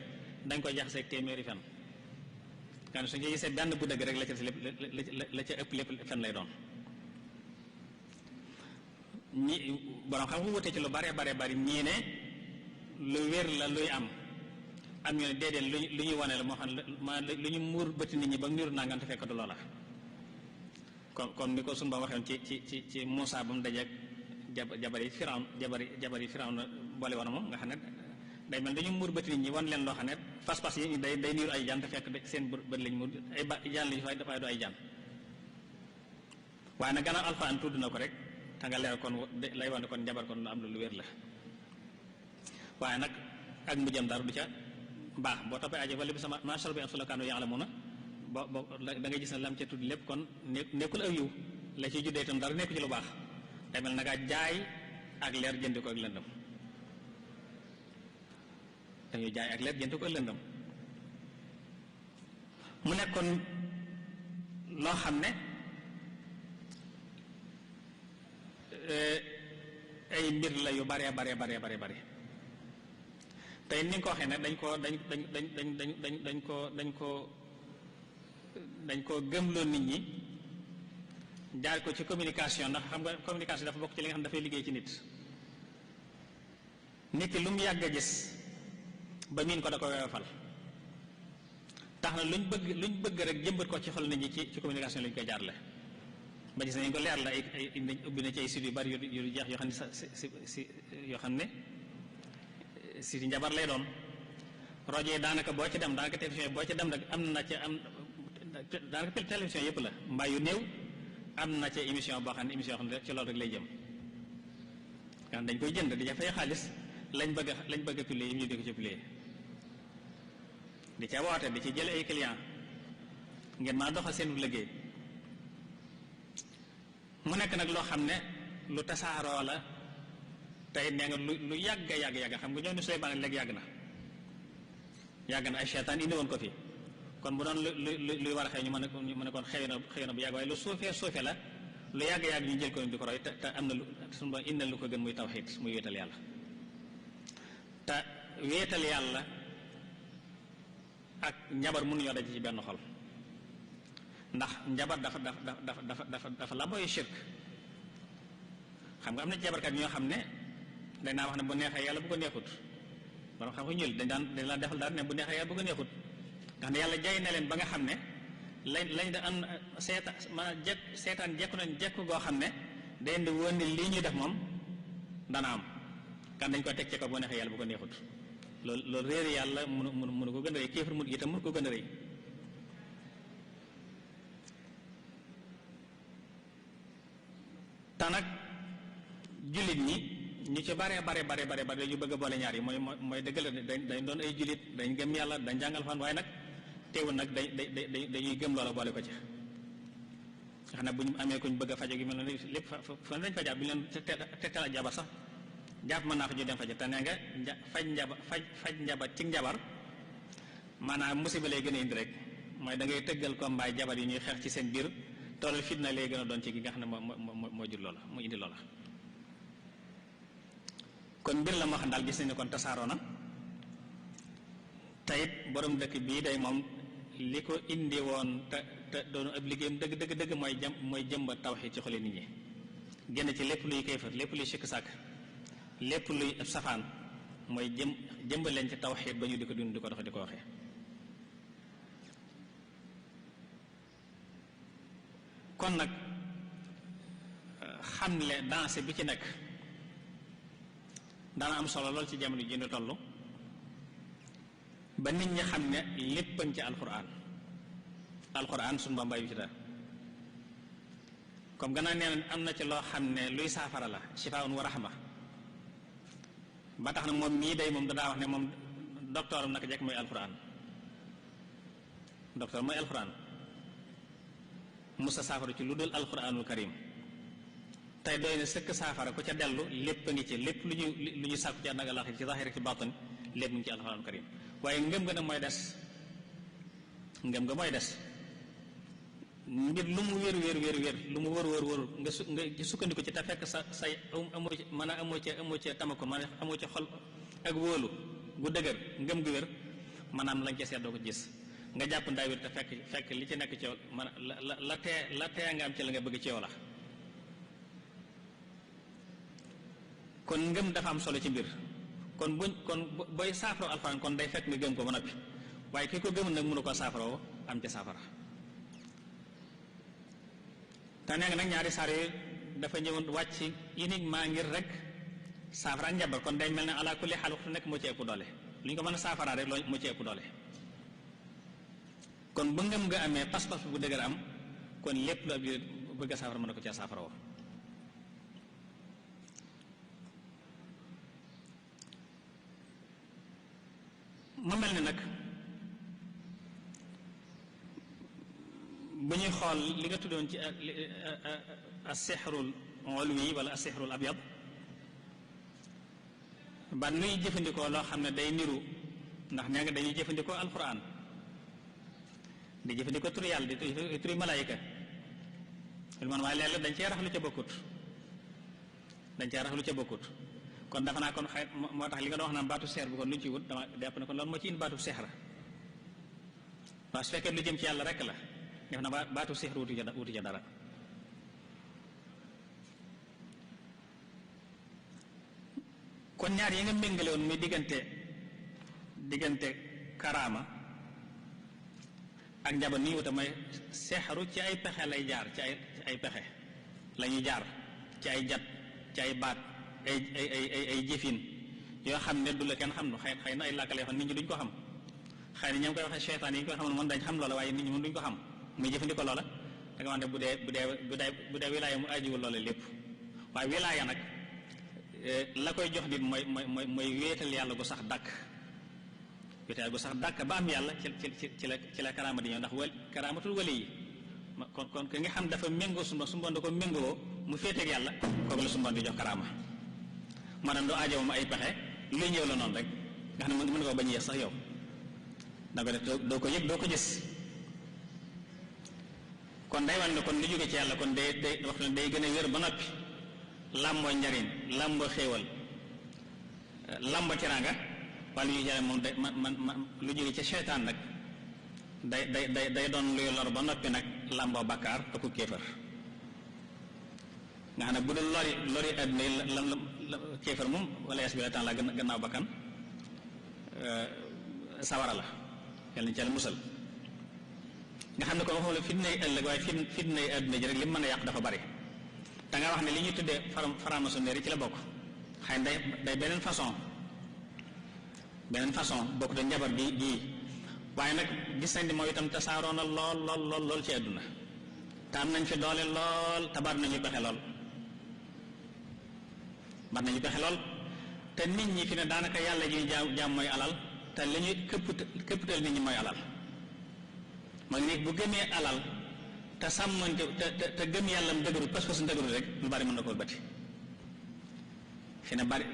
dañ koy jaxase ak téeméeri fen kan su ñu gisee benn bu dëgg rek la ca ëpp lépp fen lay doon ñi borom xam nga wutee ci lu bare bari ñii ne lu wér la luy am ñu ne déedéet lu ñuy wane la moo xam ne lu ñu muur bëti nit ñi ba mu niru nangam te fekk du loola comme ni ko sunu ba waxoon ci Muusaa ba mu dajeek jabari Firawna boole woon moom nga xam ne day mel dañu muur bëti nit ñi wan leen loo xam ne pas-pas yi day niru ay jaan te fekk seen bët lañ muur ay jaan lañu fay dafay du ay jaan waaye nag gannaaw Alxuraan tudd na ko rek te nga leer kon lay wane kon jabar kon lu am lu wér la waaye nag ak mujjam dara du ca baax boo toppee aje wala bi sama maasal bi am sulakaanu ya'lamuuna da ngay gis ne lam ca tudd lépp kon nekkul aw yiw la ci juddee itam dara nekku ci lu baax day mel na ngaa jaay ak leer jënd ko ak lëndëm dañuy jaay ak leer jënd ko ak lëndëm mu nekkoon loo xam ne ay mbir la yu bare tey ni nga ko waxee ne dañ ko gëmloo nit ñi jaar ko ci communication ndax xam nga communication dafa bokk ci li nga xam dafay liggéey ci nit ki lu mu yàgg a gis ba miin ko da ko weefal tax na luñ bëgg rek jëmbat ko ci xol nit ñi ci communication lañ koy jaarle ba gis nañ ko leer la ay ubbi na ci ay sites yu bari yu jeex yoo xam ne yoo xam ne si njabar lay doon rajo yi daanaka boo ci dem daanaka télévision boo ci dem rek am na ca daanaka télévision yëpp la mbaa yu néew am na ca émission boo xam ne émission yoo xam ne ci loolu rek lay jëm kan dañ koy jënd di ca fay xaalis lañ bëgg a publier yi ñu di ko ci publier di ca woote di ci jël ay client ngeen maa doxal seen liggéey mu nekk nag loo xam ne lu tasaaroo la tey nee nga lu yàgg xam nga ñoo ni Suleymaan léegi yàgg na ay seytaan indi woon ko fi kon bu doon luy war a xew ñu mën a kon xëy na bu yàgg waaye lu suufee la lu yàgg ñu jël ko di ko roy te am na lu suñu ba indi na lu ko gën muy tawxiid muy wéetal yàlla te wéetal yàlla ak njabar mënuñoo daj ci benn xol ndax njabar dafa la booy shirk xam nga am na jabarkat ñoo xam ne dañ naa wax ne bu neexee yàlla bu ko neexut borom xam nga ñël dañ la defal daal ne bu neexee yàlla bu ko neexut nga xam ne yàlla jaay na leen ba nga xam ne lañ da am seetaan jekku nañ jekku goo xam ne day di woon ni lii ñuy def moom dana am kan dañ ko teg ci ko bu neexee yàlla bu ko neexut loolu réeri yàlla mënu ko gën a rëy kéefar mu itam mënu ko gën a rëy te nag jullit ñi ñu ci bare dañu bëgg a boole ñaar yi mooy dëgg la dañ doon ay jullit dañ gëm yàlla dañ jàngal fan waaye nag teewul nag dañuy gëm loola boole ko ci nga xam ne bu ñu amee kuñ bëgg a fajo gi mel ne lépp fa dañ fa jaar bu ñu leen tegtal ak jabar sax jàpp mën naa fa ñu dem fajo te nee nga faj njabar ci njabar maanaam musiba lay gën a indi rek mooy da ngay tëggal ko mbaay jabar yi ñuy xeex ci seen biir toolal fitna lay gën a doon ci gi nga xam ne moo jur loola mu indi loola kon mbir la moo xam daal gis nañu ne kon tasaaroo na tayit borom dëkk bii day moom li ko indi woon te doonu ab liggéeyam dëgg mooy jëmbat tawxiid ci xoli nit ñi génn ci lépp luy kéefër lépp luy sikk sàkk lépp luy ab safaan mooy jëmbal leen ci tawxiid ba ñu di ko dund di ko dox di ko waxee kon nag xamle dansé bi ci nekk dana am solo lool ci jamono ji ñu toll ba nit ñi xam ne léppañ ci alquran suñu bambay bi ci dara comme gannaaw nee na am na ci loo xam ne luy saafara la shifaa'un wa rahma ba tax na moom mii day moom dadaa wax ne moom docteuram naka jekk mooy alquran docteur mooy alquran musa saafara ci lu dul alquranul karim tey doy na sëkk saafara ku ca dellu lépp a ngi ci lépp lu ñu sàkku ci àddina ak àllaaxira ci zaahir ci baatin lépp mu ngi ci alquranul karim waaye ngëm nga nag mooy des ngëm nga mooy des mbir lu mu wér lu mu wër nga sukkandiku ci te fekk say amoo ci mën a amoo ci tamako man amoo ci xol ak wóolu gu dëgër ngëm gu wér maanaam lañ ca seet doo ko gis nga jàpp ndaa wér te fekk li ci nekk ci yow man la tee nga am ci la nga bëgg ci yow la kon ngëm dafa am solo ci mbir kon booy saafara alxuraan kon day fekk nga gëm ko ba noppi waaye ki ko gëmul nag mënu ko saafaroo am ca saafara te nee nga nag ñaari saar yi dafa ñëwoon wàcc uniquement ngir rek saafara njabar kon day mel ne ala kulli xaal waxtu nekk moo ci ëpp doole lu ñu ko mën a saafara rek loolu moo ci ëpp doole kon bu ngëm nga amee pas-pas bu dëgër am kon lépp lu ab bëgg a saafara mën na ko cee saafara woo mu mel ni nag bu ñuy xool li nga tuddoon ci as-sihrul ulwi wala as-sihrul abyad ba nuy jëfandikoo loo xam ne day niru ndax nee nga dañuy jëfandikoo alquran di jëfandikoo turi yàlla di turi malaayika lu man waaye léeg-léeg dañ cee rax lu ca bokkut kon dafa naa kon xëy moo tax li nga doon wax naan baatu seer bi kon luñ ci wut dama jàpp ne kon loolu moo ci indi baatu seexra waaw su fekkee lu jëm ci yàlla rek la def na baatu seexra wuti ca dara kon ñaar yi nga méngale woon muy diggante karaama ak njabar ni wuta mooy seexaru ci ay pexe lay jaar ci ay pexe lañuy jaar ci ay jat ci ay baat ay jëfin yoo xam ne du la kenn xam lu xëy na ay làkkale yoo xam nit ñi duñ ko xam xëy na ñoom koy waxee seytaan yi koy xamoon mën dañ xam loola waaye nit ñi mën duñ ko xam muy jëfandikoo loola da nga wax ne bu dee wilaaya mu ajiwul loola lépp waaye wilaaya nag la koy jox nit mooy wéetal yàlla gu sax dàkk wéetal gu sax dàkk ba am yàlla ci la karaama di ñëw ndax karaamatul wali yi kon ki nga xam dafa méngoo sumba da ko méngoo mu féeteeg yàlla kooku la sumba di jox karaama moo tax doo aajo moom ay pexe luy ñëw la noonu rek nga xam ne mën nga ko bañ a yëg sax yow da ko def doo ko yëg doo ko gis kon day wan ne kon lu jóge ci yàlla kon day wax ne day gën a wér ba noppi làmboo njariñ làmboo xéewal làmboo teraanga wala yu jaay moom day lu jóge ci seytaan nag day doon luy lor ba noppi nag làmboo bakkaar ak ku kéefër nga xam ne bu dul lori àdduna yi la kéefër moom wala yas bi la temps la gannaaw bakkan sawara la yàlla nañu ci yàlla musal nga xam ne kon waxuma la fitnay ëllëg waaye fitnay àdduna ji rek li mu mën a yàq dafa bari da nga wax ne li ñuy tuddee franc-maçonnerie ci la bokk xëy na day beneen façon bokk te njabar bii waaye nag gis nañ ni mooy itam tasaaroo na lool ci àdduna te am nañ fi doole lool te bari nañu pexe lool te nit ñi fi ne daanaka yàlla ñuy jaam mooy alal te li ñuy këpptal nit ñi mooy alal mooy nit bu gëmee alal te sàmmante te gëm yàlla mu dëgëru pas-pas mu dëgëru rek lu bari mën na koo bëti fi ne bari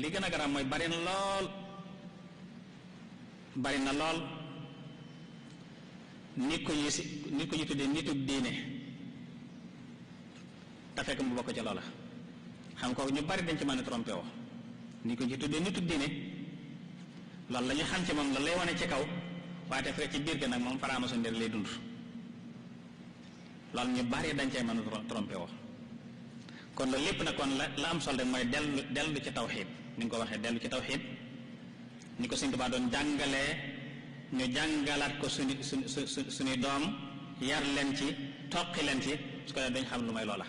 li gën a garab mooy bari na lool nit ko ñu tuddee nitug diine te fekk mu bokk ca loola xam ko ñu bari dañ ci mën a trompé woo nit ko ñu tuddee nitug diine loolu la ñu xam ci moom la lay wane ci kaw waaye te fekk ci biir ga nag moom franc-maçonnerie lay dund loolu ñu bari dañ cee mën a trompé woo kon loolu lépp nag kon la am solo rek mooy dellu ci tawxiid ni nga ko waxee dellu ci tawxiid ni ko Sëñ Tuubaa doon jàngalee ñu jàngalaat ko suñuy doom yar leen ci toqi leen ci su ko dee dañ xam lu may loola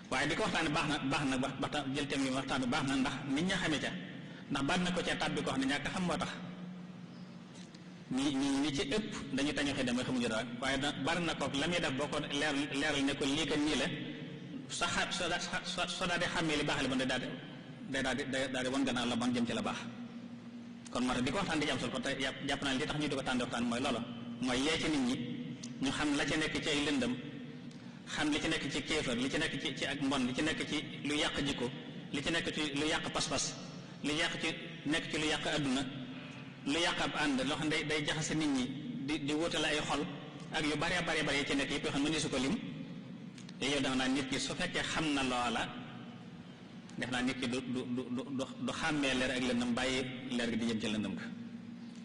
waaye di ko waxtaane baax na jël thème yi waxtaan bi baax na ndax nit ña xamee ca ndax bari na ko ca tàbbi ko wax ne ñàkk xam moo tax ñi ci ëpp dañu tañu xëy damay xamuñu dara waaye bari na kook la muy def boo ko leeral ne ko lii kat nii la soo daal di xàmmee li baax li bon day daal di wan gannaaw la bon jëm ci la baax kon moo tax di ko waxtaan di ci am solo kon te jàpp naa li tax ñu di ko tànn waxtaan mooy loolu mooy yee ci nit ñi ñu xam la ci nekk ci ay lëndëm xam li ci nekk ci kéefër li ci nekk ci ak mbon li ci nekk ci lu yàq jikko li ci nekk ci lu yàq pas-pas lu nekk ci lu yàq adduna lu yàq ab ànd loo xam ne day jaxase nit ñi di wutale ay xol ak yu bare yi ci nekk yëpp yoo xam ne mënees su ko lim yow def naa nit ki su fekkee xam na loola def naa nit ki du xàmmee leer ak lëndëm bàyyi leer gi di jëm ci lëndëm ga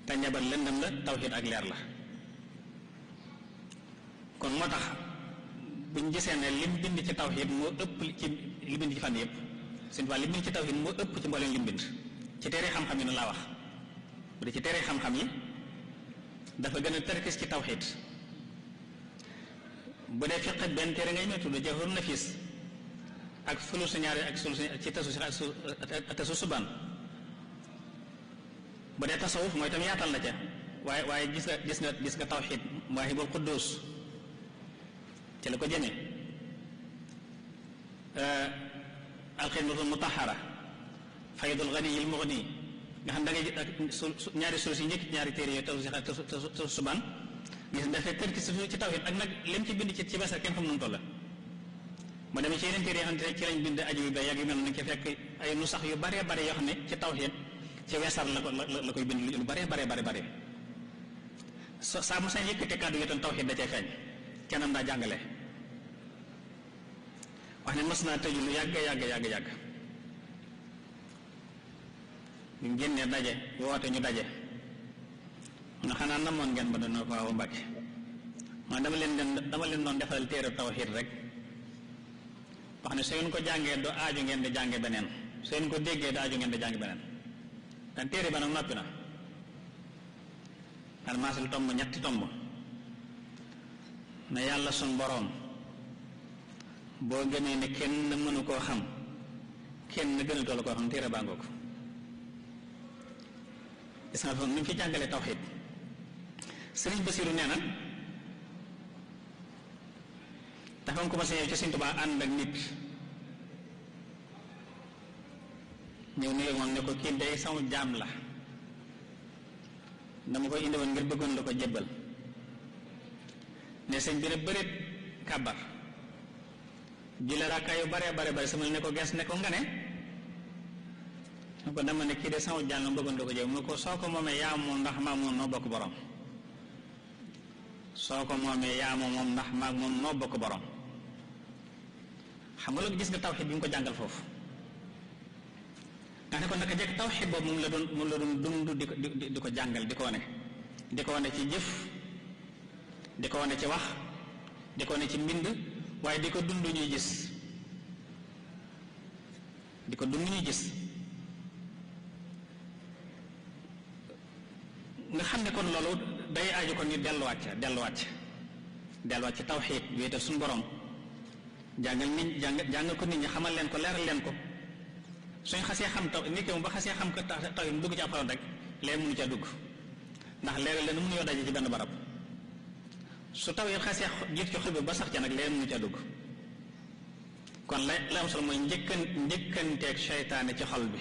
te njabar lëndëm la tawxiid ak leer la kon moo tax buñ gisee ne lim bind ci tawxiid moo ëpp ci li bind ci fànn yëpp seen fois li bind ci tawxiid moo ëpp ci mbooleem lim bind ci téere xam-xam yi na laa wax bu dee ci téere xam-xam yi dafa gën a tarkis ci tawxiid bu dee fiq benn téere ngay tudd Jawharun Nafis ak sulusu ñaari ak sulusu ci tasu subaan bu dee tasawuf mooy tam yaatal na ca waaye gis nga tawxiid Mawaahibul Quddus ci la ko jëmee Alxidmatul Mutahhara Faydul Ganiyil Mughni nga xam da ngay ñaari sulus yi njëkk ñaari téere yooyu tasu subaan gis dafay tër ci tawhid ak nag lim ci bind ci basar kenn xam nu mu toll ma demee ci yeneen téere yoo xam ne ci lañ bind aju yu bay yàgg yu mel noonu ci fekk ay nu sax yu bare bare yoo xam ne ci tawhid ci weesar la koy bind lu bare bare saa mu sañ yëkkate kàddu yi tam tawhid da cay feeñ kenn daa jàngale wax ne mas naa tëju lu yàgg ñu génnee daje woote ñu daje na xanaa namoon ngeen ba doon ko waaw Mbàkke man dama leen doon defal téere tawhid rek wax ne su ngeen ko jàngee do aaju ngeen di jànge beneen su ngeen ko déggee do aaju ngeen di jànge beneen dan téere ba nag noppi na dan maasal tomb ñetti tomb na yàlla sun boroom boo gënee ne kenn mënu koo xam kenn gënu toll koo xam téere baa ngoo ko gis nga ni mu fi jàngale tawhid Sëriñ Basiru nee na dafa ko ma sa ñëw ci Sëriñ Tuubaa ànd ak nit ñëw nuyu moom ne ko kii day sama jaam la dama koy indi woon ngir bëggoon la ko jébbal ne sëñ bi ne bëreet kàbbar julli rakka yu bare sama ne ko ges ne ko nga ne ko dama ne kii de sama jaam la bëggoon la ko jébbal mu ne ko soo ko moomee yaa moom ndax maa moom noo bokk borom soo ko moomee yaa moom ndax maag moom noo bokk borom xam nga loolu gis nga tawhid bi mu ko jàngal foofu nga ne ko naka jekk tawhid boobu moom la doon dund di ko jàngal di ko wane ci jëf di ko wane ci wax di ko wane ci mbind waaye di ko dund ñuy gis nga xam ne kon loolu day aju kon ñu delluwaat ci tawhid wéetal suñu borom jàngal ko nit ñi xamal leen ko leeral leen ko suñ xasee xam taw nit ki moom ba xasee xam ko taw yi mu dugg ci alxuraan rek leen mënu ca dugg ndax leeral leen mënu ñoo daje ci benn barab su taw yi xasee jiit ci xol bi ba sax ca nag leen mënu ca dugg kon la am solo mooy njëkkanteeg seytaane ci xol bi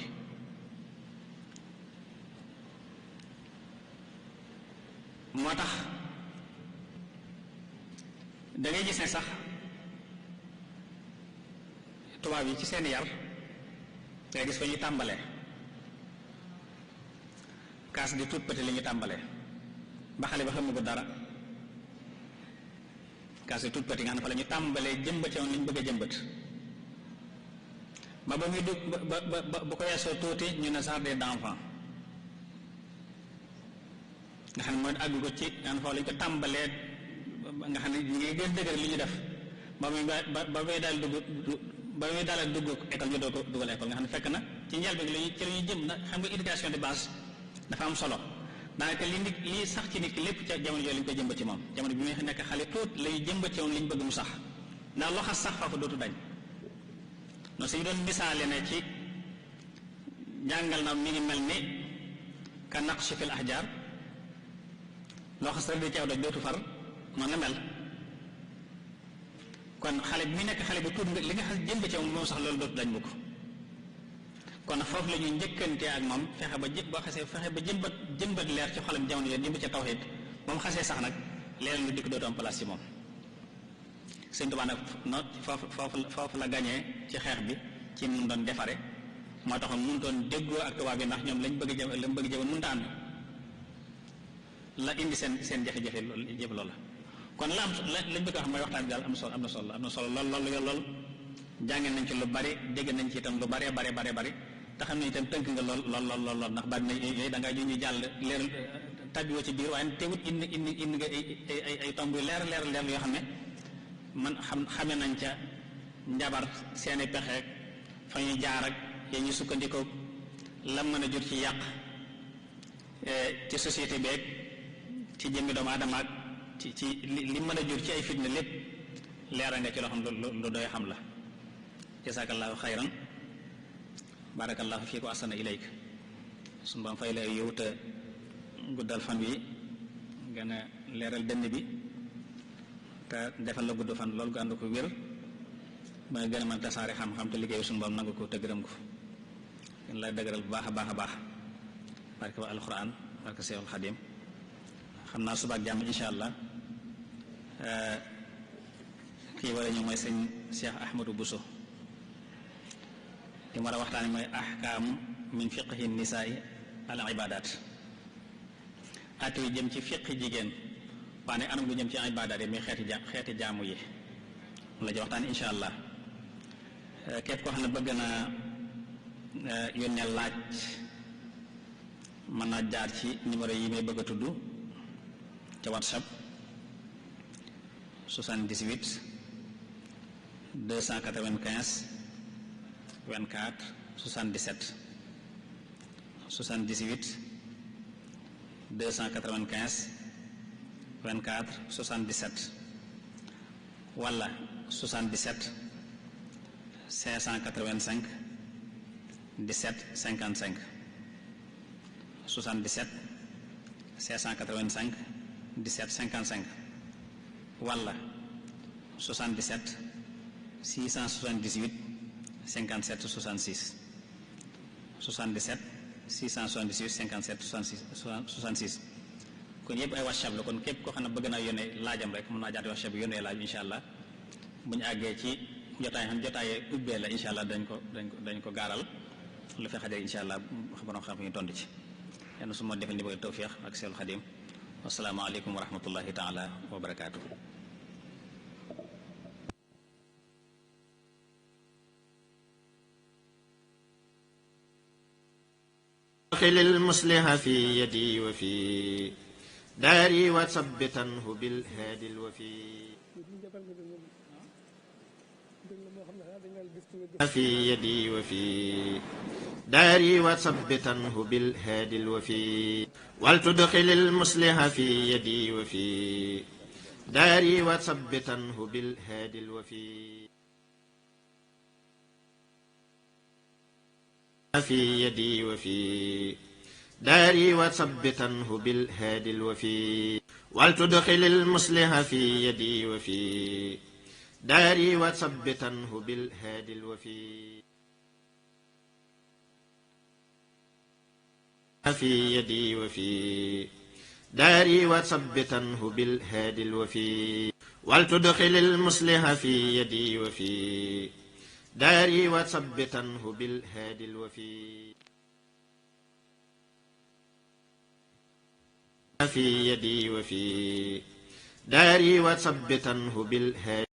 moo tax da ngay gis ne sax tubaab yi ci seen yar ngay gis fa ñu tàmbalee kaas di tuut pëti li ñu tàmbalee ba xale ba xamu ko dara kaas di tuut pëti nga xam ne fa la ñu tàmbalee jëmbate woon li ñu bëgg a jëmbat ba muy dugg ba ko weesoo tuuti ñu ne jardin d'enfant nga xam ne mooy àgg ko ci nga foofu lañ ko tàmbalee nga xam ne ñu ngi gën dëgër li ñu def ba muy daal dugg école ñu doo ko dugal école nga xam ne fekk na ci njëlbéen ci la ñuy jëm na xam nga éducation de base dafa am solo daanaka li sax ci nit ki lépp ca jamono yooyu lañ koy jëmbat ci moom jamono bi muy nekk xale tuut lay jëmbat ci woon li ñu bëgg mu sax ndax loo xas sax foofu dootu dañ non suñu doon misaale ne ci jàngal na mi ngi mel ni ka naqshi fil ahjar loo xas rek di ceew doj dootu far man na mel kon xale bi muy nekk xale bu tuut nga li nga xas jëmb ci moom sax loolu dootu dañ mukk kon foofu la ñuy njëkkante ak moom fexe ba jëmbat leer ci xolam jamono yooyu jëmb ca tawhid moom xasee sax nag leer lu dikk dootu am place ci moom Sëñ Tuubaa nag noot foofu la gañee ci xeex bi ci mun doon defare moo taxoon mun doon déggoo ak tubaab bi ndax ñoom lañ bëgg jëm mënta ànd la indi seen jafe-jafe loolu kon lañ bëgg a xam mooy waxtaan bi daal am na solo lool jànge nañ ci lu bari dégg nañ ci itam lu bari te xam ne itam tënk nga lool ndax bari na yooyu da ngaa ñu jàll leer tabbiwoo ci biir waaye teewut indi nga ay tomb yu leer yoo xam ne man xame nañ ca njabar seeni pexeek fa ñuy jaar ak ya ñu sukkandikoo la mën a jur ci yàq ci société beeg ci jëmmi doomu aadama ak ci li mën a jur ci ay fitna lépp leeral nga ci loo xam lu doy xam la jazakallahu xayran barakallahu fiiku ahsana ilayk suñu bam fay lay yow te guddal fan wi gën a leeral dënn bi te defal la gudd fan loolu gu ànd ko wér ba nga gën a mën tasaare xam-xam te liggéeyu suñu bam nangu ko te gërëm ko gën la dëgëral bu baax a baax barke wa alquran barke Seexul Xadim xam naa suba ak jàmm insha allah kii war a ñëw mooy sëñ Cheikh Ahmadou Bousso li mu war a waxtaane mooy ahkaam min fiqhi nisaa'i al ibadat ate yu jëm ci fiqhi jigéen waane anam lu jëm ci ibadat yi muy xeeti jaamu yi la ci waxtaan insha allah képp koo xam ne bëgg na yónnee laaj mën naa jaar ci numéro yi may bëgg a tudd ca WhatsApp 78 295 24 77 78 295 24 77 wala 77 585 17 55 77 585 17 55 wala 77 678 57 66 77 678 57 66 kon yëpp ay WhatsApp la kon képp koo xam ne bëgg naa yónnee laajam rek mën naa jaati WhatsApp bi yónnee laaj bi incha allah bu ñu àggee ci jotaay ubbee la incha allah dañ ko gaaral lu fi xajee incha allah borom xam ñu tontu ci yenn su ma defee ndimbal tawfiq ak Seexul Xadim wasalaamaaleykum wa rahmatullahi taala wa barakaatu. خل المصلح في يدي وفي داري وثبتنه بالهادي الوفي في يدي وفي داري وثبتنه بالهادي الوفي ولتدخل المصلح في يدي وفي داري وثبتنه بالهادي الوفي في يدي وفي داري وثبتنه بالهادي الوفي ولتدخل المصلح في يدي وفي داري وثبتنه بالهادي الوفي في يدي وفي داري وثبتنه بالهادي الوفي ولتدخل المصلح في يدي وفي داري وثبتنه بالهادي الوفي في يدي وفي داري وثبتنه بالهادي